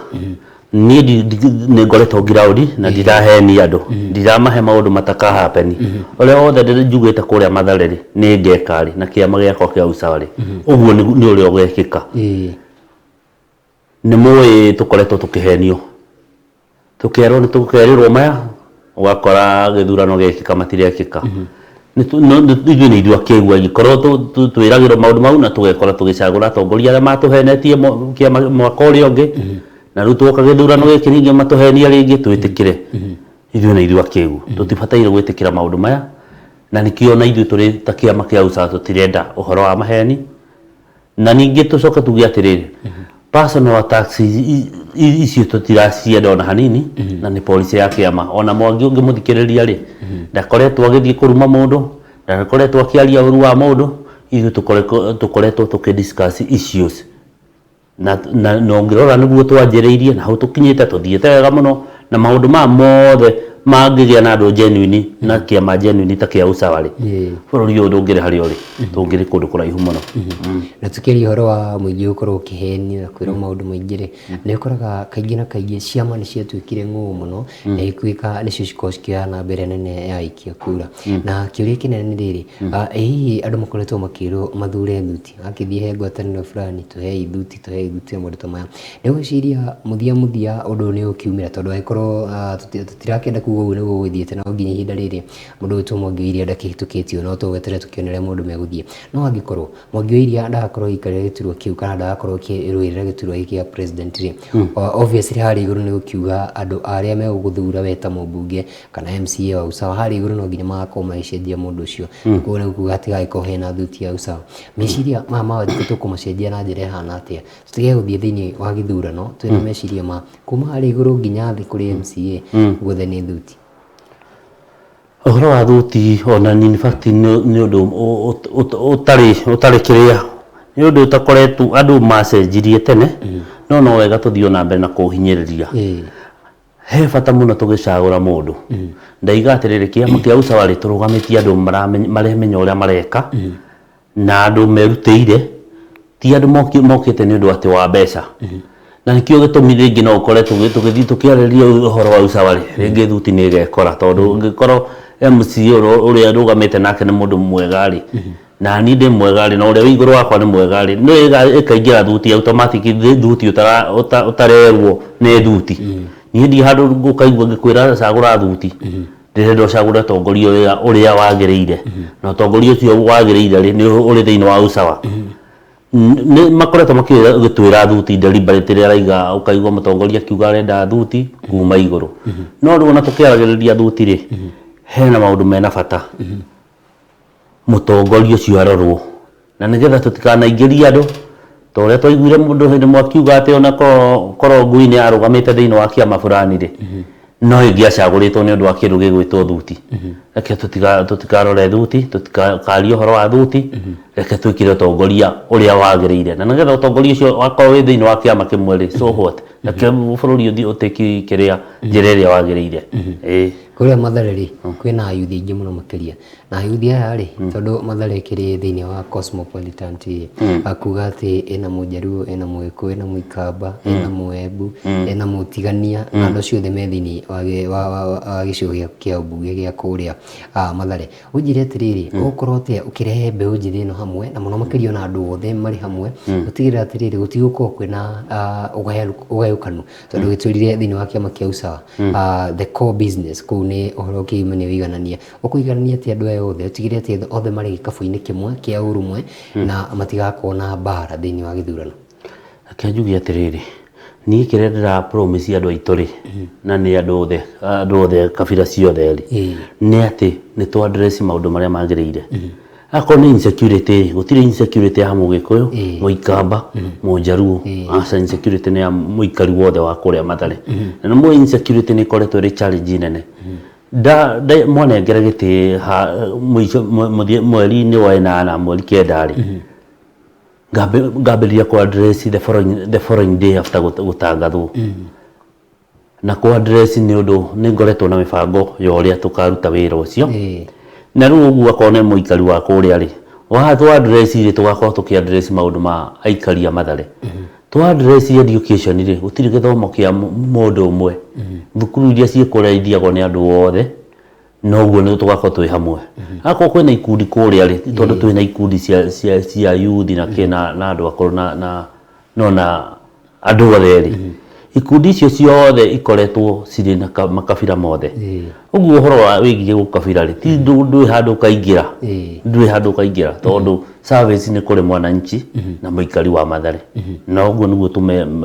Niĩ nĩ ngoretwo ground na ndirahenia andũ, ndiramahe maũndũ mataka happen. Ũrĩa wothe njugĩte kũrĩa Mathare rĩ, nĩ ngeka rĩ, na kĩama gĩakwa kĩa Usawa rĩ, ũguo nĩ ũrĩa ũgekĩka. Nĩ mũĩ tũkoretwo tũkĩhenio, tũkerwo nĩ tũkerĩrwo maya, ũgakora gĩthurano gĩekĩka matirekĩka. Ithuĩ nĩ ithuĩ akĩgu, angĩkorwo twĩragĩrwo maũndũ mau na tũgekora tũgĩcagũra atongoria arĩa matũhenetie kĩama mwaka ũrĩa ũngĩ, na rĩu twoka gĩthurano gĩkĩ ningĩ matũhenia rĩngĩ twĩtĩkĩre. Ithuĩ nĩ ithuĩ akĩgu, tũtibataire gwĩtĩkĩra maũndũ maya, na nĩkĩo na ithuĩ tũrĩ ta kĩama kĩa Usawa tũtirenda ũhoro wa maheni. Na ningĩ tũcoke tuge atĩrĩrĩ, personal attacks icio tũtiracienda ona hanini, na nĩ policy ya kĩama. Ona Mwangi ũngĩmũthikĩrĩria rĩ, ndakoretwo agĩthiĩ kũruma mũndũ, ndakoretwo akĩaria ũru wa mũndũ. Ithuĩ tũkoretwo tũkĩ discuss issues, na ũngĩrora nĩguo twanjĩrĩirie na hau tũkinyĩte, tũthiĩte wega mũno, na maũndũ maya mothe mangĩgĩa na andũ genuine na kĩama genuine ta kĩa Usawa rĩ, bũrũri ũyũ ndũngĩrĩ harĩa ũrĩ, tũngĩrĩ kũndũ kũraihu mũno. Na tũkĩaria ũhoro wa mũingĩ gũkorwo ũkĩhenio na kwĩrwo maũndũ maingĩ rĩ, nĩ ũkoraga kaingĩ na kaingĩ ciama nĩ ciatuĩkire ng'ũũ mũno na ikuĩka nĩcio cikoragwo cikĩoya namba ĩrĩa nene ya aikia kura. Na kĩũria kĩnene nĩ rĩrĩ, ĩ hihi andũ makoretwo makĩrwo mathure thuti, akĩthiĩ he ngwatanĩro fulani, tũhei thuti, tũhei thuti na maũndũ ta maya. Nĩ ũgwĩciria mũthia mũthia ũndũ ũyũ nĩ ũkiumĩra tondũ angĩkorwo tũtirakĩenda kuga ũguo nĩguo gũgĩthiĩte no nginya ihinda rĩrĩ mũndũ ũgwĩtwo Mwangi wa Iria ndakĩhĩtũkĩtio no tũgweterere tũkĩone ũrĩa maũndũ megũthiĩ. No angĩkorwo Mwangi wa Iria ndagakorwo agĩikarĩra gĩturwa kĩu kana ndagakorwo akĩrũĩrĩra gĩturwa gĩkĩ gĩa president rĩ, obviously harĩa igũrũ nĩ gũkiuga andũ arĩa megũgũthura we ta mũmbunge kana MCA wa Usawa harĩa igũrũ no nginya magakorwo magĩcenjia mũndũ ũcio. Koguo nĩ kuga hatigagĩkorwo hena thuti ya Usawa. Meciria maya ma Wanjikũ tũkũmacenjia na njĩra ĩhana atĩa? Tũtige gũthiĩ thĩinĩ wa gĩthurano twĩna meciria ma kuma harĩa igũrũ nginya thĩ kũrĩ MCA guothe nĩ thuti. Ũhoro wa thuti ona in fact nĩ ũndũ ũtarĩ ũtarĩ kĩrĩa, nĩ ũndũ ũtakoretwo andũ macenjirie tene, no no wega tũthiĩ o na mbere na kũũhinyĩrĩria. He bata mũno tũgĩcagũra mũndũ. Ndaiga atĩrĩrĩ, kĩama kĩa Usawa rĩ, tũrũgamĩtie andũ maremenya ũrĩa mareka, na andũ merutĩire, ti andũ mokĩte nĩ ũndũ atĩ wa mbeca. Na nĩkĩo gĩtũmi rĩngĩ no ũkore tũgĩthiĩ tũkĩarĩrĩria ũhoro wa Usawa rĩ, rĩngĩ thuti nĩ ĩgekora tondũ ũngĩkorwo MCA ũrĩa ndũgamĩte nake nĩ mũndũ mwega rĩ, na niĩ ndĩ mwega rĩ, na ũrĩa wĩ igũrũ wakwa nĩ mwega rĩ, nĩ ĩkaingĩra thuti automatic thuti ũtarerwo nĩ thuti. Niĩ ndirĩ handũ ũkaigua ngĩkwĩra cagũra thuti. Ndĩrenda ũcagũre ũtongoria ũrĩa ũrĩa wagĩrĩire. Na ũtongoria ũcio wagĩrĩire rĩ, nĩ ũrĩ thĩinĩ wa Usawa. Nĩ makoretwo makĩtwĩra thuti deliberately araiga ũkaigua mũtongoria akiuga arenda thuti kuma igũrũ. No rĩu ona tũkĩaragĩrĩria thuti rĩ, hena maũndũ mena bata. Mũtongoria ũcio arorwo. Na nĩgetha tũtikanaingĩrie andũ, ta ũrĩa twaiguire mũndũ hĩndĩ ĩmwe akiuga atĩ ona korwo ngui nĩ yarũgamĩte thĩinĩ wa kĩama fulani rĩ, no ĩngĩacagũrĩtwo nĩ ũndũ wa kĩndũ gĩgwĩtwo thuti. Reke tũtikarore thuti, tũtikarie ũhoro wa thuti, reke twĩkĩre ũtongoria ũrĩa wagĩrĩire. Na nĩgetha ũtongoria ũcio wakorwo wĩ thĩinĩ wa kĩama kĩmwe rĩ, so what? Reke bũrũri ũthiĩ ũtĩki kĩrĩa njĩra ĩrĩa wagĩrĩire. Ĩĩ. Kũrĩa Mathare rĩ, kwĩna ayuthi aingĩ mũno makĩria. Na ayuthi aya rĩ, tondũ Mathare ĩkĩrĩ thĩinĩ wa cosmopolitan rĩ, kuga atĩ ĩna Mũnjaruo, ĩna Mũgĩkũyũ, ĩna Mũikamba, ĩna Mũembu, ĩna Mũtigania, na andũ acio othe me thĩinĩ wa gĩcigo kĩa ũmbunge gĩa kũrĩa Mathare. Ũnjĩre atĩrĩrĩ, ũgũkorwo atĩa ũkĩrehe mbeũ njĩthĩ ĩno hamwe, na mũno makĩria ona andũ othe marĩ hamwe, gũtigĩrĩra atĩrĩrĩ, gũtigũkorwo kwĩna ũgayũkanu, tondũ gĩtwĩrire thĩinĩ wa kĩama kĩa Usawa, the core business kũu nĩ ũhoro ũkĩgimania ũiganania. Ũkũiganania atĩa andũ aya othe ũtigĩrĩre atĩ othe marĩ gĩkabũ-inĩ kĩmwe kĩa ũrũmwe na matigakorwo na mbara thĩinĩ wa gĩthurano? Reke njuge atĩrĩrĩ, niĩ kĩrĩa ndĩra promise andũ aitũ rĩ, na nĩ andũ othe, andũ othe kabira ciothe rĩ, nĩ atĩ nĩ tũ address maũndũ marĩa magĩrĩire. Akorwo nĩ insecurity rĩ, gũtirĩ insecurity ya Mũgĩkũyũ, Mũikamba, Mũnjaruo, aca insecurity nĩ ya mũikari wothe wa kũrĩa Mathare. Na nĩ mũĩ insecurity nĩ ĩkoretwo ĩrĩ challenge nene. Nda, nda, mwanengere gĩtĩ ha, mũico, mũthia, mweri-inĩ wa ĩnana, mweri kenda rĩ, ngambĩrĩria kũ address the following day after gũtangathwo. Na kũ address nĩ ũndũ nĩ ngoretwo na mĩbango ya ũrĩa tũkaruta wĩra ũcio. Na rĩu ũguo akorwo nĩ mũikari wa kũrĩa rĩ, wa twa address rĩ, tũgakorwo tũkĩ address maũndũ ma aikari a Mathare. Twa address education rĩ, gũtirĩ gĩthomo kĩa mũndũ ũmwe. Thukuru iria ciĩ kũrĩa ithiagwo nĩ andũ othe, noguo nĩ tũgakorwo twĩ hamwe. Akorwo kwĩna ikundi kũrĩa rĩ, tondũ twĩna ikundi cia youth na kĩ na andũ akũrũ na no na andũ othe rĩ, ikundi icio ciothe ikoretwo cirĩ na makabira mothe. Ũguo ũhoro wa wĩgiĩ gũkabira rĩ, ti ndwĩ handũ ũkaingĩra, ndwĩ handũ ũkaingĩra tondũ service nĩ kũrĩ mwananchi na mũikari wa Mathare. Na ũguo nĩguo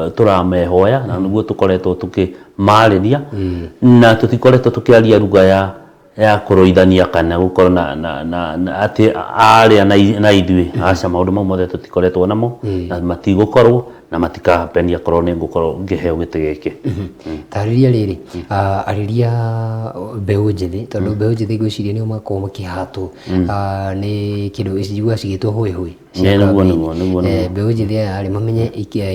tũramehoya na nĩguo tũkoretwo tũkĩmarĩria na tũtikoretwo tũkĩaria lugha ya kũrũithania kana gũkorwo na atĩ arĩa na ithuĩ, aca, maũndũ mau mothe tũtikoretwo namo na matigũkorwo Na matikahapenia korwo nĩ ngũkorwo ngĩheo gĩtĩ gĩkĩ. Tarĩria rĩrĩ, arĩria mbeũ njĩthĩ, tondũ mbeũ njĩthĩ ngwĩciria nĩo makoragwo makĩhatwo nĩ kĩndũ njiguaga cigĩtwo hũĩ hũĩ cia Nĩguo, campaign. nĩguo, nĩguo, nĩguo. Mbeũ njĩthĩ aya rĩ, mamenye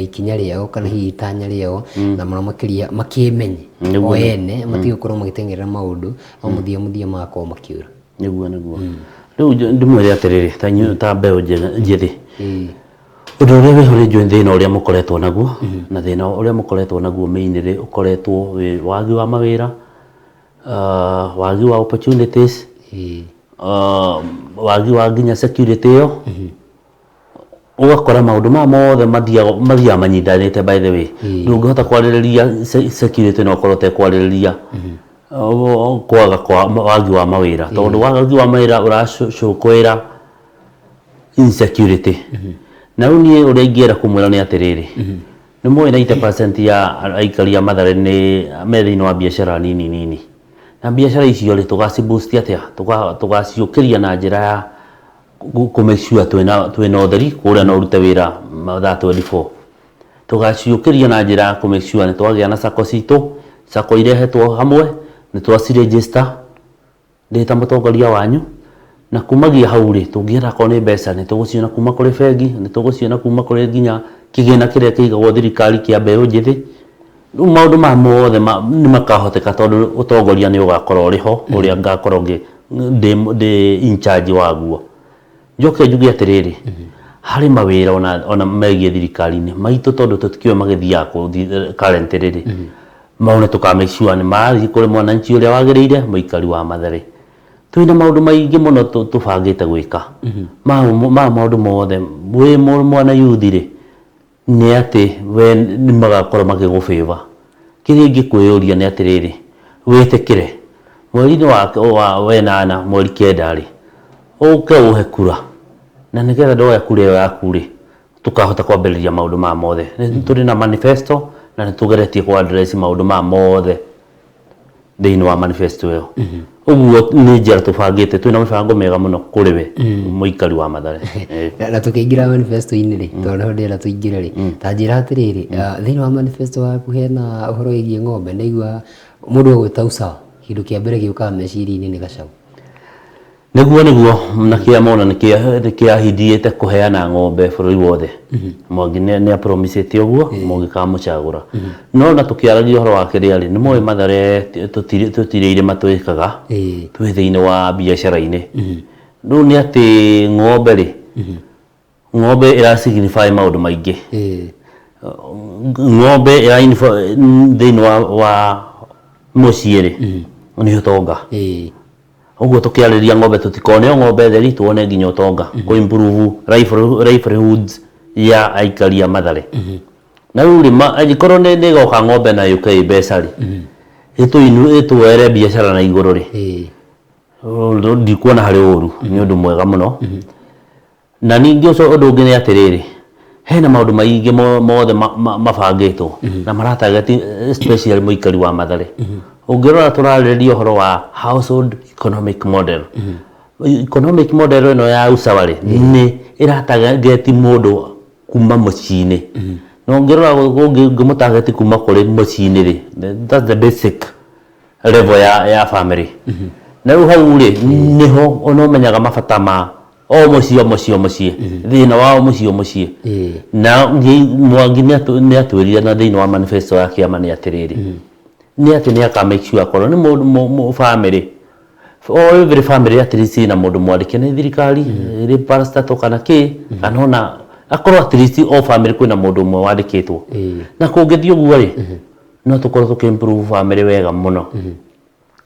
ikinya rĩao kana hihi itanya rĩao, na mũno makĩria makĩmenye o ene, matige gũkorwo magĩteng'erera maũndũ no mũthia mũthia magakorwo makĩũra. Nĩguo, nĩguo. Rĩu ndĩmwĩre atĩrĩrĩ, ta inyuĩ ta mbeũ njĩthĩ, ũndũ ũrĩa wĩho nĩ njũĩ thĩna ũrĩa mũkoretwo naguo, na thĩna ũrĩa mũkoretwo naguo mainly ũkoretwo wĩ wagi wa mawĩra, wagi wa opportunities, wagi wa nginya security ĩyo, ũgakora maũndũ maya mothe mathiaga mathiaga manyitanĩte. By the way, ndũngĩhota kwarĩrĩria security na ũkorwo ũtekwarĩrĩria kwaga kwa wagi wa mawĩra, tondũ wagi wa mawĩra ũracũkũĩra insecurity. Na rĩu niĩ ũrĩa ingĩenda kũmwĩra nĩ atĩrĩrĩ, nĩ mũĩ 90% ya aikari a Mathare nĩ me thĩinĩ wa biacara nini nini, na biacara icio rĩ, tũgaci boost atĩa? Tũgaciũkĩria na njĩra ya kũ make sure twĩna ũtheri kũrĩa no ũrute wĩra mathaa 24. Tũgaciũkĩria na njĩra ya kũ make sure nĩ twagĩa na sacco citũ, sacco irehetwo hamwe, nĩ twaci register ndĩ ta mũtongoria wanyu. Na kumagia hau rĩ, tũngĩenda akorwo nĩ mbeca, nĩ tũgũciona kuma kũrĩ bengi, nĩ tũgũciona kuma kũrĩ nginya kĩgĩna kĩrĩa kĩigagwo thirikari kĩa mbeũ njĩthĩ. Rĩu maũndũ maya mothe nĩ makahoteka tondũ ũtongoria nĩ ũgakorwo ũrĩ ho ũrĩa ngakorwo ndĩ in charge waguo. Njoke njuge atĩrĩrĩ, harĩ mawĩra ona megiĩ thirikari-inĩ maitũ, tondũ tũtikĩũĩ magĩthiaga kũ currently rĩ, mau nĩ tũka make sure nĩ marathiĩ kũrĩ mwananchi ũrĩa wagĩrĩire, mũikari wa Mathare. Twĩna maũndũ maingĩ mũno tũbangĩte gwĩka. Maya maũndũ mothe wĩ mwana youth rĩ, nĩ atĩ we nĩ magakorwo makĩgũ favor. Kĩrĩa ingĩkwĩyũria nĩ atĩrĩrĩ, wĩtĩkĩre mweri-inĩ wa wenana, mweri 9 rĩ, ũke ũhe kura, na nĩgetha ndoya kura ĩyo yaku rĩ, tũkahota kwambĩrĩria maũndũ maya mothe. Nĩ tũrĩ na manifesto na nĩ tũgeretie kũ address maũndũ maya mothe thĩinĩ wa manifesto ĩyo. Ũguo nĩ njĩra tũbangĩte, twĩna mĩbango mĩega mũno kũrĩ we mũikari wa Mathare. Na tũkĩingĩra manifesto-inĩ rĩ, tondũ nĩho ndĩrenda tũingĩre rĩ, ta njĩra atĩrĩrĩ, thĩinĩ wa manifesto waku hena ũhoro wĩgiĩ ng'ombe? Ndaigua mũndũ agwĩta usawa, kĩndũ kĩa mbere gĩũkaga meciria-inĩ nĩ gacaũ. Nĩguo, nĩguo, na kĩama ona nĩ kĩahithĩte kũheana ng'ombe bũrũri wothe. Mwangi nĩ apromisĩte ũguo mũngĩkamũcagũra. No na tũkĩaragia ũhoro wa kĩrĩa rĩ, nĩ mũĩ Mathare tũtirĩ irĩma twĩkaga, twĩ thĩinĩ wa biacara-inĩ. Rĩu nĩ atĩ ng'ombe rĩ, ng'ombe ĩra signify maũndũ maingĩ. Ng'ombe ĩra thĩinĩ wa mũciĩ rĩ, nĩ ũtonga. Ũguo tũkĩarĩria ng'ombe, tũtikone o ng'ombe theri, tuone nginya ũtonga, kũ improve livelihoods ya aikari a Mathare. Na rĩu rĩ, angĩkorwo nĩ ĩgoka ng'ombe na yũke ĩ mbeca rĩ, ĩtũere biacara na igũrũ rĩ, ndikuona harĩ ũru, nĩ ũndũ mwega mũno. Na ningĩ ũcio ũndũ ũngĩ nĩ atĩrĩrĩ, hena maũndũ maingĩ mothe mabangĩtwo na maratarget especially mũikari wa Mathare. Ũngĩrora tũrarĩrĩria ũhoro wa household economic model. Economic model ĩno ya usawa rĩ, nĩ ĩratarget mũndũ kuma mũciĩ-inĩ. Na ũngĩrora ũngĩmũtarget kuma kũrĩ mũciĩ-inĩ rĩ, that's the basic level ya family. Na rĩu hau rĩ, nĩho ona ũmenyaga mabata ma o mũciĩ, o mũciĩ, o mũciĩ, thĩna wa o mũciĩ, o mũciĩ. Na Mwangi nĩ atwĩrire na thĩinĩ wa manifesto ya kĩama nĩ atĩrĩrĩ, nĩ atĩ nĩ aka make sure akorwo nĩ mũndũ family, o every family at least ĩna mũndũ mwandĩke nĩ thirikari, ĩrĩ parastatal kana kĩ, kana ona akorwo at least o family kwĩna mũndũ ũmwe wandĩkĩtwo. Na kũngĩthiĩ ũguo rĩ, no tũkorwo tũkĩ improve family wega mũno,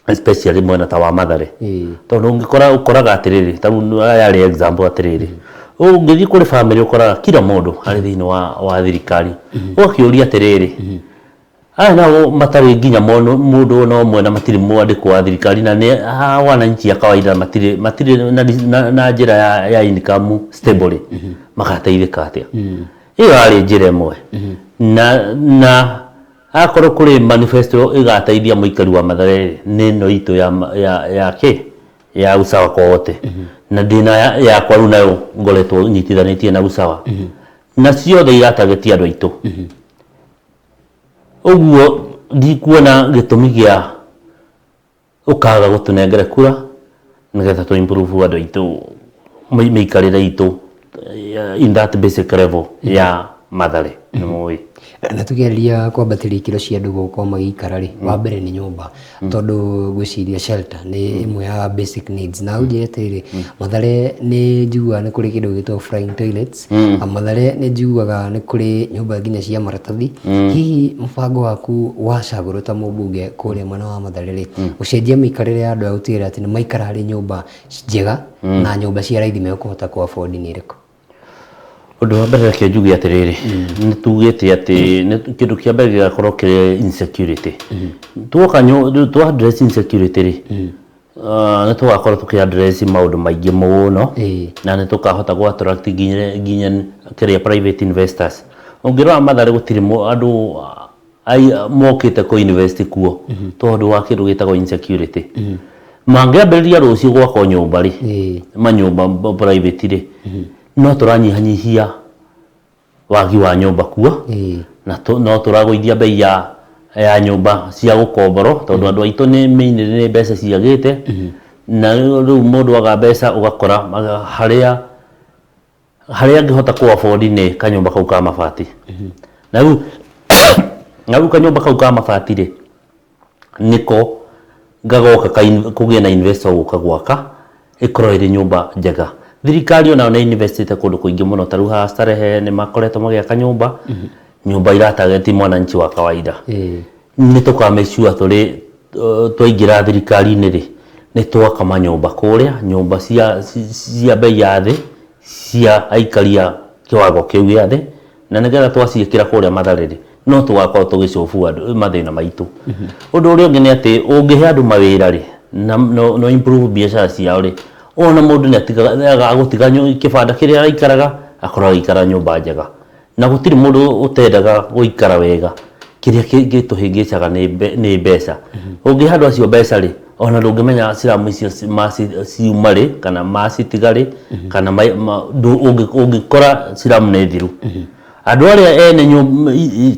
especially mwena ta wa Mathare, tondũ ũngĩkora ũkoraga atĩrĩrĩ, ta rĩu yarĩ example atĩrĩrĩ, ũngĩthiĩ kũrĩ family ũkoraga kila mũndũ arĩ thĩinĩ wa thirikari. Ũgakĩũria atĩrĩrĩ, aya nao matarĩ nginya mũndũ ona ũmwe na matirĩ mwandĩkwo wa thirikari, na nĩ wananchi a kawaida, matirĩ na njĩra ya income stable rĩ, magateithĩka atĩa? Ĩyo yarĩ njĩra ĩmwe. Na akorwo kũrĩ manifesto ĩgateithia mũikari wa Mathare, nĩ ĩno itũ ya kĩ ya usawa kwa wote. Na ndĩna yakwa rĩu nayo ngoretwo nyitithanĩtie na usawa. Na ciothe iratargetia andũ aitũ. Ũguo ndikuona gĩtũmi gĩa ũkaga gũtũnengere kura nĩgetha tũ improve andũ aitũ mĩikarĩre itũ in that basic level ya Mathare nĩ mũĩ. Na tũkĩarĩria kwambatĩria ikĩro cia andũ gũkorwo magĩikara rĩ, wa mbere nĩ nyũmba, tondũ ngwĩciria shelter nĩ ĩmwe ya basic needs. Na ũnjĩre atĩrĩrĩ, Mathare nĩ njiguaga nĩ kũrĩ kĩndũ gĩtagwo flying toilets, na Mathare nĩ njiguaga nĩ kũrĩ nyũmba nginya cia maratathi. Hihi mũbango waku wacagũrwo ta mũmbunge kũrĩa mwena wa Mathare rĩ, gũcenjia mĩikarĩre ya andũ aya gũtigĩrĩra atĩ nĩ maikara harĩ nyũmba njega na nyũmba cia raithi mekũhota kũ afford nĩ ĩrĩkũ? Ũndũ wa mbere reke njuge atĩrĩrĩ, nĩ tugĩte atĩ kĩndũ kĩa mbere gĩgakorwo kĩrĩ insecurity. Tuoka twa address insecurity rĩ, nĩ tũgakorwo tũkĩ address maũndũ maingĩ mũno na nĩ tũkahota gũ attract nginya kĩrĩa private investors. Ũngĩrora Mathare gũtirĩ andũ mokĩte kũ invest kuo tondũ wa kĩndũ gĩtagwo insecurity. Mangĩambĩrĩria rũciũ gwakwo nyũmba rĩ, manyũmba private rĩ, no tũranyihanyihia wagi wa nyũmba kuo na no tũragũithia bei ya nyũmba cia gũkomborwo tondũ andũ aitũ nĩ mainly nĩ mbeca ciagĩte na rĩu mũndũ aga mbeca ũgakora harĩa angĩhota kũ afford nĩ kanyũmba kau ka mabati. Na rĩu kanyũmba kau ka mabati rĩ, nĩko gagoka kũgĩe na investor gũka gwaka ĩkorwo ĩrĩ nyũmba njega. Thirikari onayo nĩ investĩte kũndũ kũingĩ mũno, ta rĩu haha Starehe nĩ makoretwo magĩaka nyũmba iratarget mwananchi wa kawaida. Nĩ tũka make sure tũrĩ twaingĩra thirikari-inĩ rĩ, nĩ twaka manyũmba kũrĩa, nyũmba cia bei ya thĩ cia aikari a kĩwango kĩu gĩa thĩ, na nĩgetha twaciĩkĩra kũrĩa Mathare rĩ, no tũgakorwo tũgĩcobu andũ mathĩna maitũ. Ũndũ ũrĩa ũngĩ nĩ atĩ ũngĩhe andũ mawĩra rĩ, na no improve biacara ciao rĩ, ona mũndũ nĩ atigaga gũtiga kĩbanda kĩrĩa araikaraga akorwo agĩikara nyũmba njega. Na gũtirĩ mũndũ ũtendaga gũikara wega. Kĩrĩa gĩtũhĩngĩcaga nĩ mbeca. Ũngĩhe andũ acio mbeca rĩ, ona ndũngĩmenya slum icio ciuma rĩ kana macitiga rĩ, kana ũngĩkora slum nĩ thiru. Andũ arĩa ene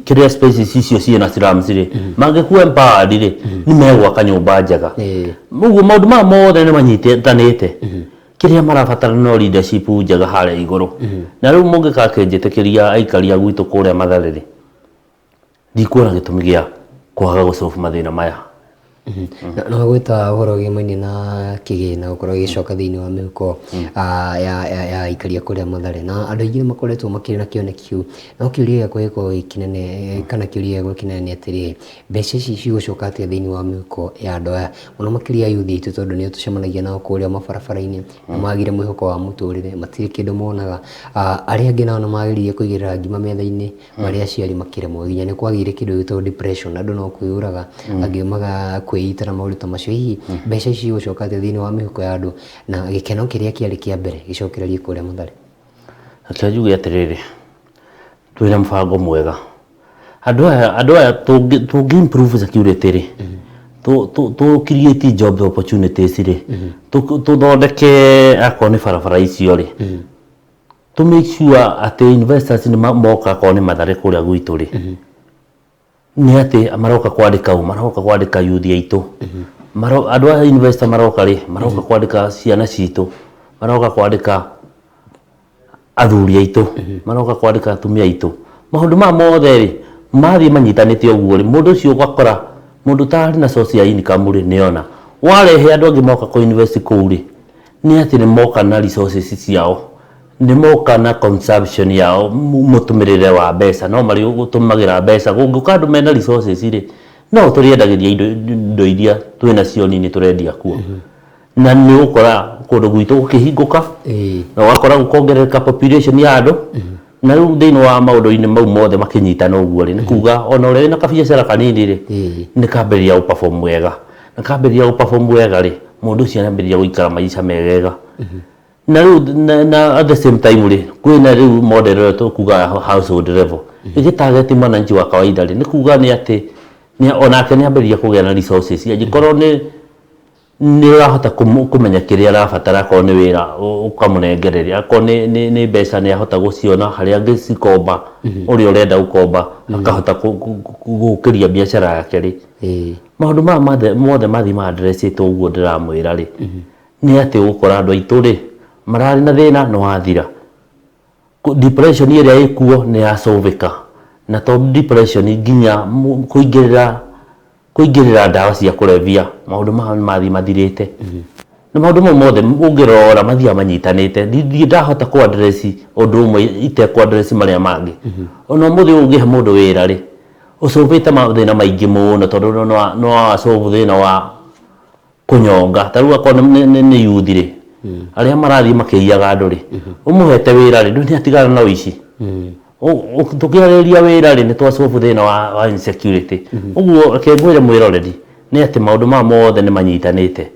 kĩrĩa spaces icio ciĩna slums rĩ, mangĩkuwa empowered rĩ, nĩ megwaka nyũmba njega. Ũguo maũndũ maya mothe nĩ manyitanĩte. Kĩrĩa marabatara no leadership njega harĩa igũrũ. Na rĩu mũngĩgakĩnjĩtĩkĩria aikari a gwitũ kũrĩa Mathare rĩ, ndikuona gĩtũmi gĩa kwaga gũsolve mathĩna maya. Na gwĩta ũhoro ũgĩmainie na kĩgĩna gũkorwo gĩgĩcoka thĩinĩ wa mĩhuko ya aikari a kũrĩa Mathare, na andũ aingĩ nĩ makoretwo makĩrĩ na kĩoneki kĩu, no kĩũria gĩakwa gĩkoragwo gĩ kĩnene kana kĩũria gĩakwa kĩnene nĩ atĩrĩrĩ, mbeca ici cigũcoka atĩa thĩinĩ wa mĩhuko ya andũ aya, mũno makĩria yuthi aitũ, tondũ nĩo tũcemanagia nao kũrĩa mabarabara-inĩ, nĩ magire mwĩhoko wa mũtũrĩre, matirĩ kĩndũ monaga. Arĩa angĩ nao nĩ mageririe kũigĩrĩra ngima metha-inĩ marĩ aciari makĩremwo, nginya nĩ kwagĩire kĩndũ gĩtagwo depression, andũ no kwĩyũraga, angĩ kwĩita na maũndũ ta macio. Hihi mbeca ici cigũcoka atĩa thĩinĩ wa mĩhuko ya andũ na gĩkeno kĩrĩa kĩarĩ kĩa mbere gĩcokererie kũrĩa Mathare? Reke njuge atĩrĩrĩ, twĩna mũbango mwega. Andũ aya tũngĩ improve security rĩ, tũ create job opportunities rĩ, tũthondeke akorwo nĩ barabara icio rĩ, tũ make sure atĩ investors nĩ moka akorwo nĩ Mathare kũrĩa gwitũ rĩ, nĩ atĩ maroka kwandĩka ũ, maroka kwandĩka youth aitũ. Andũ aya investor maroka rĩ, maroka kwandĩka ciana citũ, maroka kwandĩka athuri aitũ, maroka kwandĩka atumia aitũ. Maũndũ maya mothe rĩ, mathiĩ manyitanĩte ũguo rĩ, mũndũ ũcio ũgakora mũndũ ũtarĩ na source ya income rĩ, nĩona. Warehe andũ angĩ moka kũ invest kũu rĩ, nĩ atĩ nĩ moka na resources ciao, nĩ moka na consumption yao, mũtũmĩrĩre wa mbeca, no marĩ gũtũmagĩra mbeca. Kũngĩũka andũ mena resources rĩ, no tũrĩendagĩria indo iria twĩnacio nini tũrendia kuo. Na nĩ ũgũkora kũndũ gwitũ gũkĩhingũka na ũgakora gũkongerereka population ya andũ. Na rĩu thĩinĩ wa maũndũ-inĩ mau mothe makĩnyitana ũguo rĩ, nĩ kuga ona ũrĩa wĩna kabiacara kanini rĩ, nĩ kambĩrĩria gũ perform wega. Na kambĩrĩria gũ perform wega rĩ, mũndũ ũcio nĩambĩrĩria gũikara maica megega. Na rĩu na at the same time rĩ, kwĩna rĩu model ĩyo tũkuga household level ĩgĩtarget mwananchi wa kawaida rĩ, nĩ kuga nĩ atĩ onake nĩ ambĩrĩria kũgĩa na resources. Angĩkorwo nĩ Nĩ ũrahota kũmenya kĩrĩa arabatara, akorwo nĩ wĩra ũkamũnengereria, akorwo nĩ mbeca nĩ ahota gũciona harĩa angĩcikomba, ũrĩa ũrenda gũkomba akahota gũkĩria biacara yake rĩ. Maũndũ maya mothe mothe mathiĩ ma address ĩtwo ũguo ndĩramwĩra rĩ, nĩ atĩ ũgũkora andũ aitũ rĩ, mararĩ na thĩna nĩ wathira. Depression ĩrĩa ĩkuo nĩ yasolvĩka. Na to depression nginya kũingĩrĩra kũingĩrĩra ndawa cia kũrebia, maũndũ maya nĩ mathiĩ mathirĩte. Na maũndũ mau mothe ũngĩrora mathiaga manyitanĩte. Ndirĩ ndahota kũ address ũndũ ũmwe itekũ address marĩa mangĩ. Ona ũmũthĩ ũyũ ũngĩhe mũndũ wĩra rĩ, ũsolvĩte mathĩna maingĩ mũno tondũ no wa solve thĩna wa kũnyonga. Ta rĩu akorwo nĩ youth rĩ, arĩa marathiĩ makĩiyaga andũ rĩ, ũmũhete wĩra rĩ, ndũĩ nĩ atigana na ũici. Tũkĩarĩrĩria wĩra rĩ, nĩ twa solve thĩna wa insecurity. Ũguo reke ngwĩre mwĩroreri, nĩ atĩ maũndũ maya mothe nĩ manyitanĩte.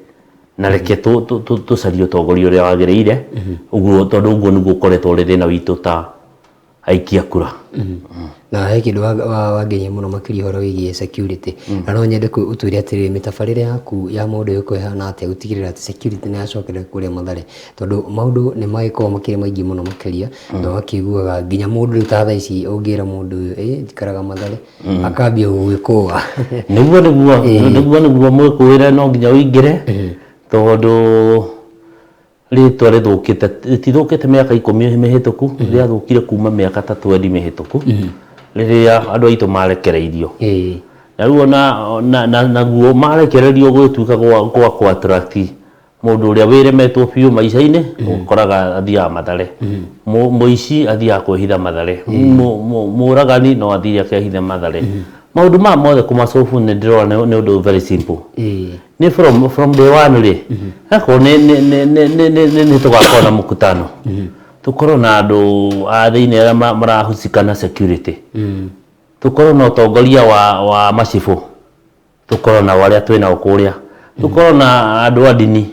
Na reke tũcarie ũtongoria ũrĩa wagĩrĩire, ũguo tondũ ũguo nĩguo ũkoretwo ũrĩ thĩna witũ ta aikia kura. Na he kĩndũ wangenia mũno makĩria ũhoro wĩgiĩ security. Na no nyende ũtwĩre atĩrĩrĩ, mĩtabarĩre yaku ya maũndũ ĩgũkorwo ĩhana atĩa gũtigĩrĩra atĩ security nĩ yacokerera kũrĩa Mathare? Tondũ maũndũ nĩ magĩkoragwo makĩrĩ maingĩ mũno makĩria, na ũgakĩiguaga nginya mũndũ rĩu ta thaa ici ũngĩra mũndũ ũyũ, ĩ njikaraga Mathare, akambia gũgĩkũa. Nĩguo mwĩkũĩre no nginya ũingĩre, tondũ rĩtwa rĩthũkĩte, rĩtithũkĩte mĩaka 10 mĩhĩtũku, rĩathũkire kuma mĩaka ta 20 mĩhĩtũku, rĩrĩa andũ aitũ marekereirio. Na rĩu ona naguo marekererio gũgĩtuĩka gwa kũ attract mũndũ ũrĩa wĩremetwo biũ maica-inĩ, ũkoraga athiaga Mathare. Mũici athiaga kwĩhitha Mathare. Mũragani no athiĩ akehithe Mathare. Maũndũ maya mothe kũmasolve nĩ ndĩrona nĩ ũndũ very simple. Nĩ from day one rĩ, akorwo nĩ tũgakorwo na mũkutano, tũkorwo na andũ a thĩinĩ arĩa marahusika na security, tũkorwo na ũtongoria wa macibũ, tũkorwo na arĩa twĩnao kũrĩa, tũkorwo na andũ a ndini,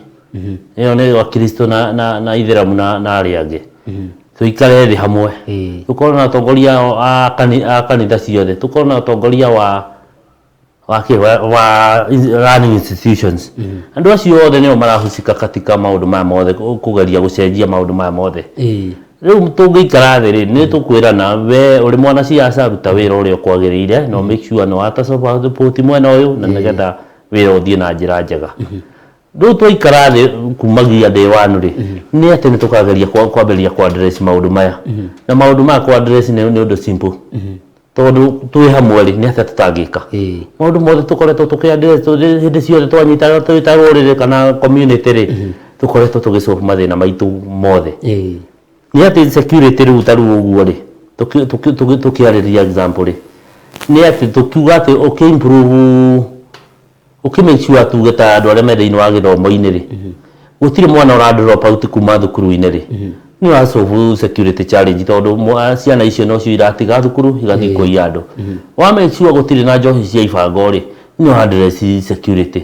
ĩyo nĩ akristo na ithĩramu na arĩa angĩ, tũikare thĩ hamwe, tũkorwo na atongoria a kanitha ciothe, tũkorwo na atongoria wa learning institutions. Andũ acio othe nĩo marahusika katika maũndũ maya mothe, kũgeria gũcenjia maũndũ maya mothe. Rĩu tũngĩikara thĩ rĩ, nĩ tũkwĩrana, we ũrĩ mwanasiasa ruta wĩra ũrĩa ũkwagĩrĩire, na make sure nĩ wata support mwena ũyũ, na nĩgetha wĩra ũthiĩ na njĩra njega. Rĩu twaikara thĩ kumagia day one rĩ, nĩ atĩ nĩ tũkageria kwambĩrĩria kũ address maũndũ maya. Na maũndũ maya kũ address nĩ ũndũ simple, tondũ twĩ hamwe rĩ, nĩ atĩa tũtangĩka? Maũndũ mothe tũkoretwo tũkĩ address hĩndĩ ciothe twanyitana twĩ ta rũrĩrĩ kana community rĩ, tũkoretwo tũgĩsolve mathĩna maitũ mothe. Nĩ atĩ security rĩu ta rĩu ũguo rĩ, tũkĩarĩrĩria example rĩ, nĩ atĩ tũkiuga atĩ ũkĩ improve, ũkĩ make sure tuge ta andũ arĩa me thĩinĩ wa gĩthomo-inĩ rĩ, gũtirĩ mwana ũra drop out kuma thukuru-inĩ rĩ, nĩ ũra solve security challenge, tondũ ciana icio nocio iratiga thukuru igathiĩ kũiya andũ. Wa make sure gũtirĩ na njohi cia ibango rĩ, nĩ ũra address security.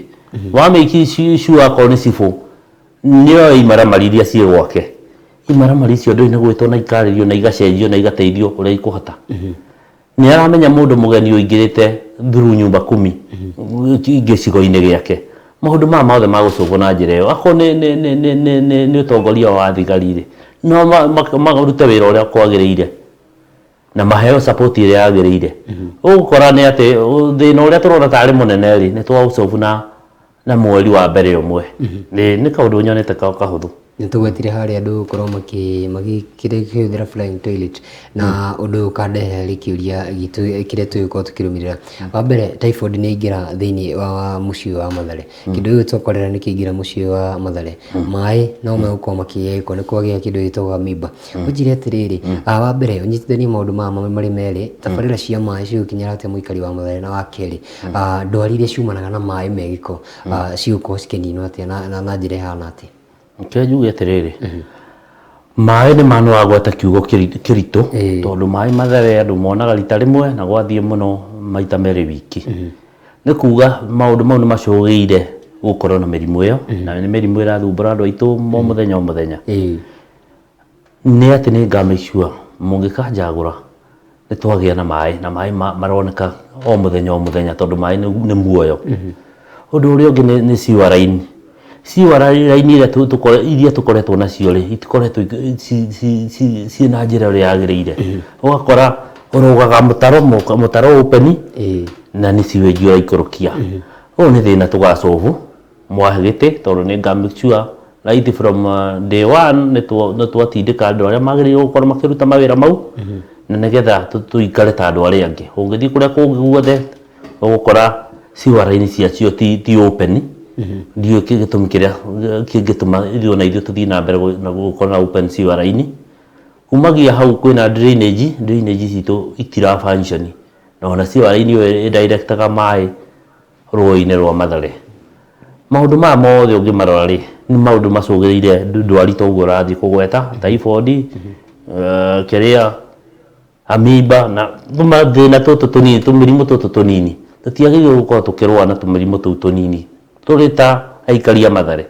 Wa make sure akorwo nĩ cibũ nĩoĩ imaramari iria ciĩ gwake, imaramari icio ndũĩ nĩ gwĩtwo na ikarĩrio na igacenjio na igateithio ũrĩa ikũhota. Nĩ aramenya mũndũ mũgeni ũingĩrĩte through nyumba kumi gĩcigo-inĩ gĩake. Maũndũ maya mothe magũcũngwo na njĩra ĩyo. Akorwo nĩ ũtongoria wa thigari rĩ, no marute wĩra ũrĩa kwagĩrĩire na maheo support ĩrĩa yagĩrĩire. Ũgũkora nĩ atĩ thĩna ũrĩa tũrona tarĩ mũnene rĩ, nĩ twaũsolve na mweri wa mbere ũmwe. Nĩ kaũndũ nyonete kahũthũ. Nĩ tũgwetire harĩa andũ gũkorwo makĩhũthĩra flying toilet, na ũndũ ũyũ ũkandehe rĩ kĩũria gitũ kĩrĩa tũgũkorwo tũkĩrũmĩrĩra. Wa mbere, typhoid nĩ yaingĩra thĩinĩ wa mũciĩ wa Mathare. Kĩndũ gĩkĩ cholera nĩ kĩaingĩra mũciĩ wa Mathare. Maĩ no megũkorwo makĩgĩa gĩko, nĩ kwagĩa kĩndũ gĩtagwo amoeba. Ũnjĩre atĩrĩrĩ, wa mbere ũnyitithanie maũndũ maya marĩ merĩ, tabarĩra cia maĩ cigũkinyĩra atĩa mũikari wa Mathare? Na wa kerĩ, ndwari iria ciumanaga na maĩ me gĩko cigũkorwo cikĩninwo atĩa na njĩra ĩhana atĩa? Reke njuge atĩrĩrĩ, maĩ nĩ ma nĩwagweta kiugo kĩritũ, tondũ maĩ mathere andũ monaga rita rĩmwe na gwathiĩ mũno maita merĩ wiki. Nĩ kuga maũndũ mau nĩ macũgĩire gũkorwo na mĩrimũ ĩyo, na nĩ mĩrimũ ĩrathumbũra andũ aitũ o mũthenya o mũthenya. Nĩ atĩ nĩ nga make sure mũngĩkanjagũra nĩ twagĩa na maĩ, na maĩ maroneka o mũthenya o mũthenya, tondũ maĩ nĩ muoyo. Ũndũ ũrĩa ũngĩ nĩ sewer line. Sewer line iria iria tũkoretwo nacio rĩ, itikoretwo ciĩna njĩra ĩrĩa yagĩrĩire. Ũgakora ũrũgaga mũtaro, mũtaro open na nĩ sewage ũraikũrũkia. Ũyũ nĩ thĩna tũgasolve mwahe gĩtĩ, tondũ nĩ nga make sure right from day one nĩ twatindĩka andũ arĩa magĩrĩirwo gũkorwo makĩruta mawĩra mau, na nĩgetha tũikare ta andũ arĩa angĩ. Ũngĩthiĩ kũrĩa kũngĩ guothe ũgũkora sewer line ciacio ti open. Ndiũĩ gĩtũmi kĩrĩa kĩngĩtũma ithuĩ ona ithuĩ tũthiĩ na mbere na gũkorwo na open sewer line. Kumagia hau kwĩna drainage, drainage citũ itira function, na ona sewer line ĩyo ĩ directaga maĩ rũĩ-inĩ rwa Mathare. Maũndũ maya mothe ũngĩmarora rĩ, nĩ maũndũ macũngĩrĩire ndwari ta ũguo ũrathiĩ kũgweta, typhoid, kĩrĩa, amoeba na tũmathĩna tũtũ tũnini, tũmĩrimũ tũtũ tũnini. Tũtiagĩrĩirwo gũkorwo tũkĩrũa na tũmĩrimũ tũu tũnini tũrĩ ta aikari a Mathare.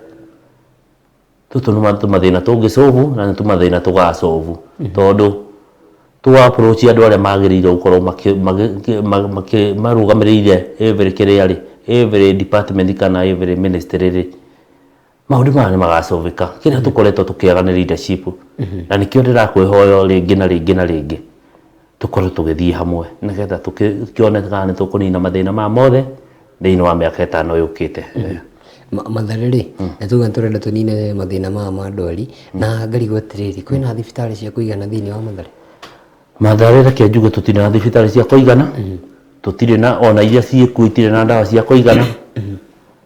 Tũtũ nĩ tũmathĩna tũngĩ solve na nĩ tũmathĩna tũga solve, tondũ twa approach andũ arĩa magĩrĩire gũkorwo marũgamĩrĩire every kĩrĩa rĩ, every department kana every ministry rĩ, maũndũ maya nĩ magasolveka. Kĩrĩa tũkoretwo tũkĩaga nĩ leadership, na nĩkĩo ndĩrakwĩhoya rĩngĩ na rĩngĩ na rĩngĩ tũkorwo tũgĩthiĩ hamwe, nĩgetha tũkĩone kana nĩ tũkũnina mathĩna maya mothe thĩinĩ wa mĩaka 5 yũkĩte. Mathare rĩ, nĩ tuga tũrenda tũnine mathĩna maya ma ndwari, na ngarigwo atĩrĩrĩ, kwĩna thibitarĩ cia kũigana thĩinĩ wa Mathare? Mathare, reke njuge tũtirĩ na thibitarĩ cia kũigana, tũtirĩ na ona iria ciĩkuo itirĩ na ndawa cia kũigana,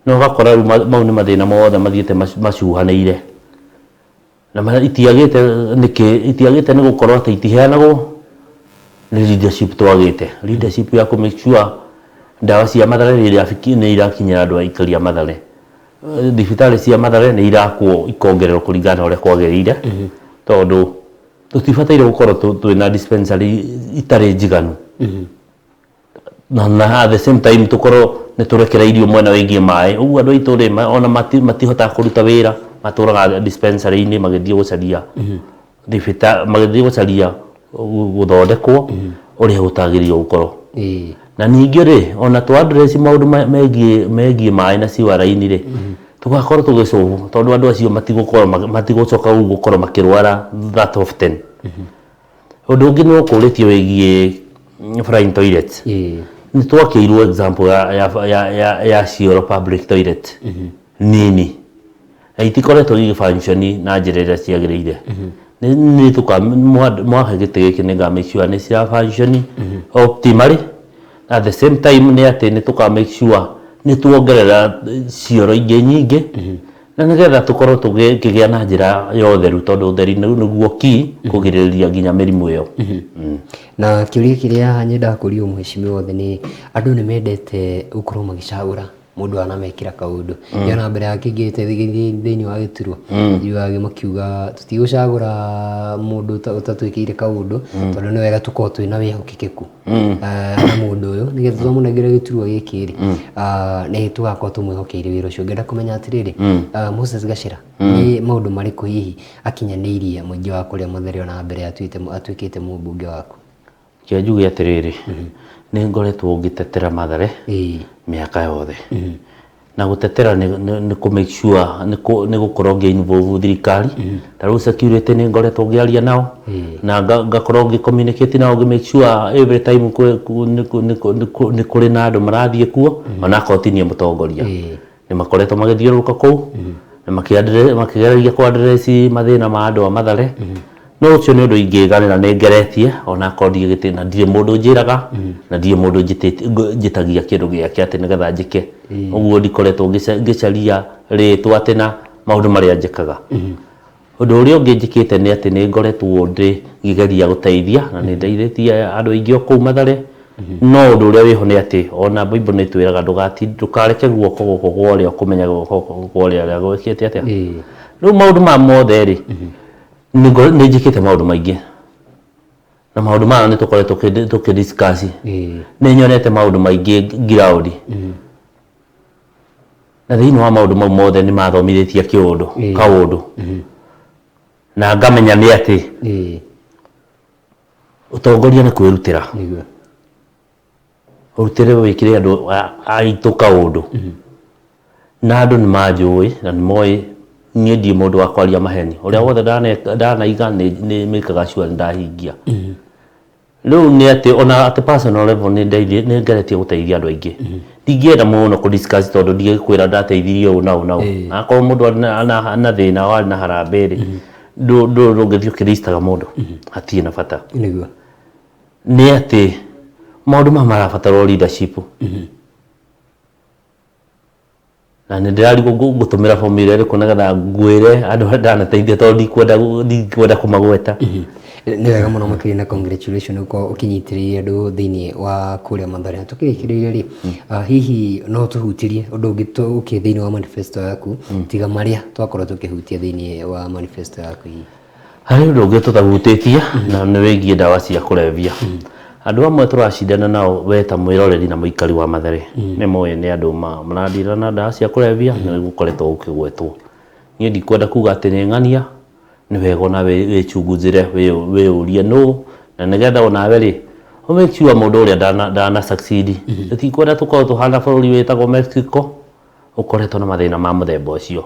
na ũgakora rĩu mau nĩ mathĩna mothe mathiĩte macuhanĩire, na itiagĩte nĩkĩ? Itiagĩte nĩ gũkorwo atĩ itiheanagwo, nĩ leadership twagĩte, leadership ya kũ make sure ndawa cia Mathare nĩ irakinyĩra andũ aikari a Mathare, thibitarĩ cia Mathare nĩ irakwo ikongererwo kũringana na ũrĩa kwagĩrĩire, tondũ tũtibataire gũkorwo twĩna dispensary itarĩ njiganu na at the same time tũkorwo nĩ tũrekereirio mwena wĩgiĩ maĩ ũguo. Andũ aitũ rĩ, ona matihotaga kũruta wĩra, matũraga dispensary-inĩ magĩthiĩ gũcaria thibitarĩ, magĩthiĩ gũcaria gũthondekwo ũrĩa gũtagĩrĩirwo gũkorwo. Na ningĩ rĩ, ona tũ address maũndũ megiĩ maĩ na sewer line rĩ, tũgakorwo tũgĩsolve, tondũ andũ acio matigũkorwo matigũcoka rĩu gũkorwo makĩrwara that often. Ũndũ ũngĩ nĩ ũkũrĩtie wĩgiĩ flying toilet. Nĩ twakĩirwo example ya Cioro public toilet nini, na itikoretwo igĩ function na njĩra ĩrĩa ciagĩrĩire. Nĩ tũka mwahe gĩtĩ gĩkĩ, nĩ nga make sure nĩ cira function optimally. At the same time nĩ atĩ nĩ tũka make sure nĩ tuongerera cioro ingĩ nyingĩ, na nĩgetha tũkorwo tũkĩgĩa na njĩra ya ũtheru, tondũ ũtheri nĩguo key kũgirĩrĩria nginya mĩrimũ ĩyo. Na kĩũria kĩrĩa nyendaga kũrio mũhecimiwa wothe nĩ andũ nĩ mendete gũkorwo magĩcagũra mũndũ anamekĩra kaũndũ yona mbere ya kĩngĩte thĩinĩ wa gĩturwa, njiguaga makiuga tũtigũcagũra mũndũ ũtatwĩkĩire kaũndũ, tondũ nĩ wega tũkorwo twĩna wĩhokekeku na mũndũ ũyũ, nĩgetha twamũnengera gĩturwa gĩkĩ rĩ, nĩ tũgakorwo tũmwĩhokeire wĩra ũcio. Ngenda kũmenya atĩrĩrĩ, Moses Gachera nĩ maũndũ marĩkũ hihi akinyanĩirie mũingĩ wa kũrĩa Mathare ona mbere atuĩkĩte mũmbunge waku? Reke njuge atĩrĩrĩ, nĩ ngoretwo ngĩtetera Mathare mĩaka yothe, na gũtetera nĩ kũ make sure nĩ gũkorwo ngĩ involve thirikari. Ta rĩu security nĩ ngoretwo ngĩaria nao na ngakorwo ngĩ communicate nao, ngĩ make sure every time nĩ kũrĩ na andũ marathiĩ kuo, onakorwo ti niĩ mũtongoria. Nĩ makoretwo magĩthiũrũrũka kũu na makĩgeragia kũ address mathĩna ma andũ a Mathare. No ũcio nĩ ũndũ ingĩganĩra nĩ ngeretie, onakorwo ndirĩ gĩtĩ na ndirĩ mũndũ njĩraga na ndirĩ mũndũ njĩtagia kĩndũ gĩake atĩ nĩgetha njĩke ũguo. Ndikoretwo ngĩcaria rĩtwa atĩ na maũndũ marĩa njĩkaga. Ũndũ ũrĩa ũngĩ njĩkĩte nĩ atĩ nĩ ngoretwo ndĩ ngĩgeria gũteithia, na nĩ ndeithĩtie andũ aingĩ o kũu Mathare. No ũndũ ũrĩa wĩho nĩ atĩ ona Bible nĩ ĩtwĩraga ndũkareke guoko gũkũ kwa ũrĩo kũmenya guoko kwa ũrĩo ũrĩa gwĩkĩte atĩa. Rĩu maũndũ maya mothe rĩ, nĩ njĩkĩte maũndũ maingĩ, na maũndũ maya nĩ tũkoretwo tũkĩ discuss. Nĩ nyonete maũndũ maingĩ ground, na thĩinĩ wa maũndũ mau mothe nĩ mathomithĩtie kĩũndũ kaũndũ, na ngamenya nĩ atĩ ũtongoria nĩ kwĩrutĩra. Ũrutĩre wĩkĩre andũ aitũ kaũndũ. Na andũ nĩ manjũĩ na nĩ moĩ niĩ ndirĩ mũndũ wa kwaria maheni. Ũrĩa wothe ndanaiga nĩ mĩkaga sure nĩ ndahingia. Rĩu nĩ atĩ ona at a personal level nĩ ndeithĩ nĩ ngeretie gũteithia andũ aingĩ. Ndingĩenda mũno kũ discuss tondũ ndingĩkwĩra ndateithirie ũũ na ũũ na ũũ. Akorwo mũndũ arĩ na thĩna warĩ na harambee rĩ, ndũngĩthiĩ ũkĩlistaga mũndũ, hatirĩ na bata. Nĩguo. Nĩ atĩ maũndũ maya marabatara o leadership. Na nĩ ndĩrarigwo ngũtũmĩra formula ĩrĩkũ nĩgetha ngwĩre andũ arĩa ndanateithia tondũ ndikwenda kũmagweta. Nĩ wega mũno makĩria na congratulation gũkorwo ũkĩnyitĩrĩire andũ thĩinĩ wa kũrĩa Mathare. Na tũkĩrĩkĩrĩria rĩ, hihi no tũhutirie ũndũ ũngĩ ũkĩ thĩinĩ wa manifesto yaku tiga marĩa twakorwo tũkĩhutia thĩinĩ wa manifesto yaku hihi? Harĩ ũndũ ũngĩ tũtahutĩtie na nĩ wĩgiĩ ndawa cia kũrebia. Andũ amwe tũracindana nao we ta mwĩroreri na mũikari wa Mathare nĩ moĩ nĩ andũ maradira na ndawa cia kũrebia nĩ gũkoretwo gũkĩgwetwo. Niĩ ndikwenda kuga atĩ nĩ ng'ania, nĩ wega onawe wĩchunguzĩre wĩyũrie nũ na nĩgetha onawe rĩ ũ make sure mũndũ ũrĩa ndana succeed. Tũtikwenda tũkorwo tũhana bũrũri wĩtagwo Mexico ũkoretwo na mathĩna ma mũthemba ũcio.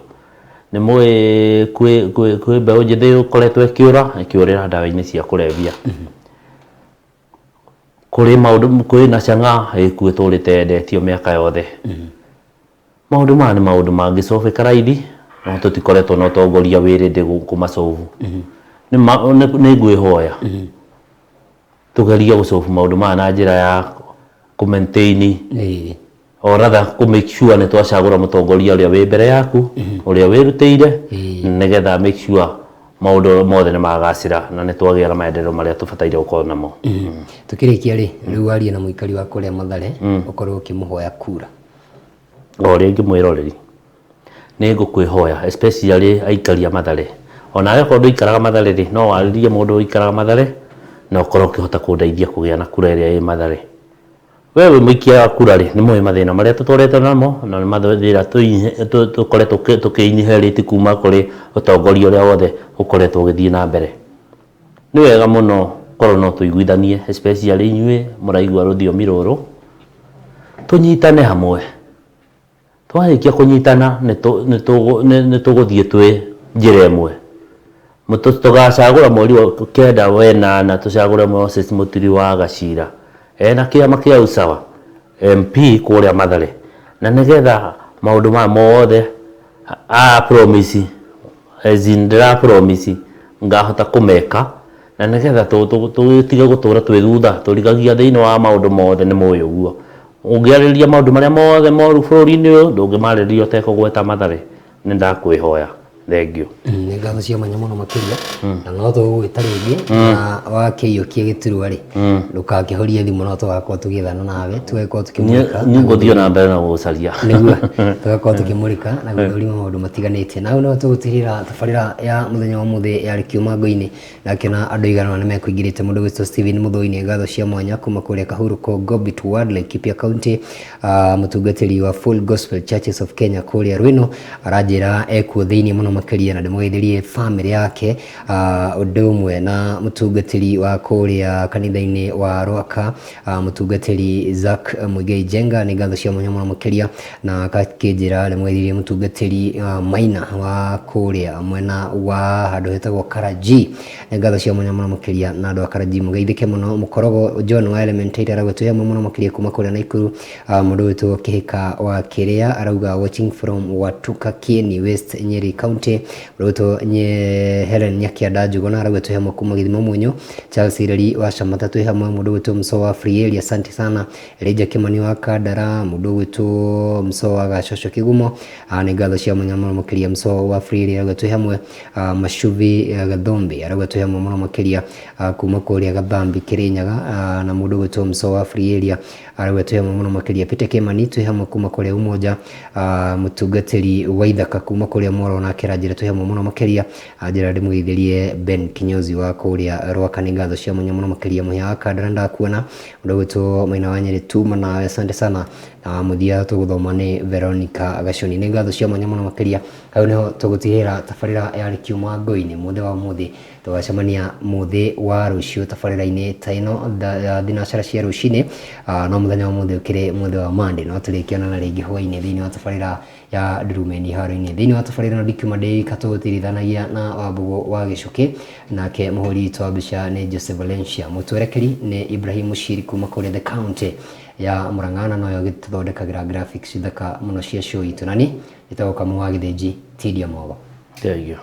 Nĩ mũĩ kwĩ mbeũ njĩthĩ ĩkoretwo ĩkĩũra, ĩkĩũrĩra ndawa-inĩ cia kũrebia. Kũrĩ maũndũ, kwĩna chang'aa ĩkuo ĩtũrĩte yendetio mĩaka yothe. Maũndũ maya nĩ maũndũ mangĩcobeka raithi, no tũtikoretwo na ũtongoria wĩ ready kũmacobu. Nĩ ngwĩhoya tũgerie gũcobu maũndũ maya na njĩra ya kũ maintain or rather kũ make sure nĩ twacagũra mũtongoria ũrĩa wĩ mbere yaku, ũrĩa wĩrutĩire, nĩgetha make sure maũndũ mothe nĩ magacĩra na nĩ twagĩa na maendeleo marĩa tũbataire gũkorwo namo. Tũkĩrĩkia rĩ, rĩu warie na mũikari wa kũrĩa Mathare, ũkorwo ũkĩmũhoya kura. O rĩngĩ mwĩroreri, nĩ ngũkwĩhoya especially aikari a Mathare, onawe okorwo ndũikaraga Mathare rĩ, no warĩrie mũndũ ũikaraga Mathare na ũkorwo ũkĩhota kũndeithia kũgĩa na kura ĩrĩa ĩ Mathare. We wĩ mũikia wa kura rĩ, nĩ mũĩ mathĩna marĩa tũtũrĩte namo na nĩ mathĩna tũkoretwo tũkĩ inherit kuma kũrĩ ũtongoria ũrĩa wothe ũkoretwo ũgĩthiĩ na mbere. Nĩ wega mũno korwo no tũiguithanie especially inyuĩ mũraigua rũthiomi rũrũ, tũnyitane hamwe. Twarĩkia kũnyitana nĩ tũgũthiĩ twĩ njĩra ĩmwe. Tũgacagũra mweri wa kenda wa ĩnana tũcagũre Moses Mũturi wa Gacira ena kĩama kĩa Usawa MP kũrĩa Mathare na nĩgetha maũndũ maya mothe a promise as in ndĩra promise ngahota kũmeka na nĩgetha tũtige gũtũra twĩ thutha tũrigagia thĩinĩ wa maũndũ mothe nĩ mũĩ ũguo. Ũngĩarĩrĩria maũndũ marĩa mothe moru bũrũri-inĩ ũyũ ndũngĩmarĩrĩria ũtekũgweta Mathare. Nĩ ndakwĩhoya. Thengiũ. Nĩ ngatho cia mwanya mũno makĩria na no tũgũgwĩta rĩngĩ na wakĩiyũkia gĩturwa rĩ ndũgakĩhorie thimũ no tũgakorwo tũgĩethana nawe tũgagĩkorwo tũkĩmũrĩka. Niĩ ngũthiĩ na mbere na gũgũcaria. Nĩguo tũgakorwo tũkĩmũrĩka na gũthũrima maũndũ matiganĩte. Na hau nĩho tũgũtigĩrĩra tabarĩra ya mũthenya wa ũmũthĩ ya Rĩkiuma Ngo-inĩ. Ndakĩona andũ aigana ũna nĩmekũingĩrĩte. Mũndũ ũgwĩtwo Stephen Mũthũi nĩ ngatho cia mwanya kuma kũrĩa Kahurũko Gobit Ward Laikipia County. Mũtungatĩri wa Full Gospel Churches of Kenya kũrĩa Rwĩno aranjĩra ekuo thĩinĩ mũno makĩria na ndĩmũgeithĩrie famĩlĩ yake ũndũ ũmwe na mũtungatĩri wa kũrĩa kanitha-inĩ wa Rwaka mũtungatĩri Zack Muigai Njenga nĩ ngatho cia mwanya mũno makĩria na akakĩnjĩra ndĩmũgeithĩrie mũtungatĩri Maina wa kũrĩa mwena wa handũ hetagwo Karaji nĩ ngatho cia mwanya mũno makĩria na andũ a Karaji mũgeithĩke mũno. Mũkorogo John wa Elementaita arauga twĩ hamwe mũno makĩria kuma kũrĩa Naikuru. Mũndũ wĩtwo Kĩhĩka wa Kĩrĩa arauga watching from Watuka Kieni West Nyeri County. Mũndũ wĩtwo Helen Nyakĩanda Njũgũna arauga twĩ hamwe kuma Gĩthima Mũnyũ. Charles Ireri wa Shamata twĩ hamwe. Mũndũ ũgwĩtwo Mso wa Free asante sana. Elijah Kimani wa Kandara, mũndũ ũgwĩtwo Mso wa Gacoco Kĩgumo, nĩ ngatho cia mwanya mũno makĩria. Mso wa Free arauga twĩ hamwe. Macubi Gathombe arauga twĩ hamwe mũno makĩria kuma kũrĩa Gathambi Kĩrĩnyaga, na mũndũ ũgwĩtwo Mso wa Free Area arauga twĩ hamwe mũno makĩria. Peter Kimani twĩ hamwe kuma kũrĩa Umoja. Mũtungatĩri wa Ithaka kuma kũrĩa Moro nake aranjĩra twĩ hamwe mũno makĩria. Anjĩra ndĩmũgeithĩrie Ben Kinyozi wa kũrĩa Rwaka, nĩ ngatho cia mwanya mũno makĩria. Mũhĩa wa Kandara ndakuona, mũndũ ũgwĩtwo Maina wa Nyeri tuma nawe, asante sana. Na wa mũthia tũgũthoma nĩ Veronica Gaconi, nĩ ngatho cia mwanya mũno makĩria. Hau nĩho tũgũtigĩra tabarĩra ya Rĩkiuma Ngo-inĩ mũthĩ wa ũmũthĩ. Tũgacemania mũthĩ wa rũciũ tabarĩra-inĩ ta ĩno ya thinacara cia rũcinĩ. No mũthenya wa ũmũthĩ ũkĩrĩ mũthĩ wa Monday, no tũrĩkĩonana rĩngĩ hwaĩ-inĩ thĩinĩ wa tabarĩra ya Ndurumeni haro-inĩ. Thĩinĩ wa tabarĩra ĩno ndikiuma ndĩ wika, tũgũtirithanagia na Wambũgũ wa Gĩcũkĩ, nake mũhũri witũ wa mbica nĩ Jose Valencia, mũtwerekeri nĩ Ibrahim Mushiri kuma kũrĩa the county ya Murang'a, na noyo gĩtũthondekagĩra graphics thaka mũno cia show itũ. Na niĩ njĩtagwo Kamau wa Gĩthĩnji, Tidia Mogo. Thank you.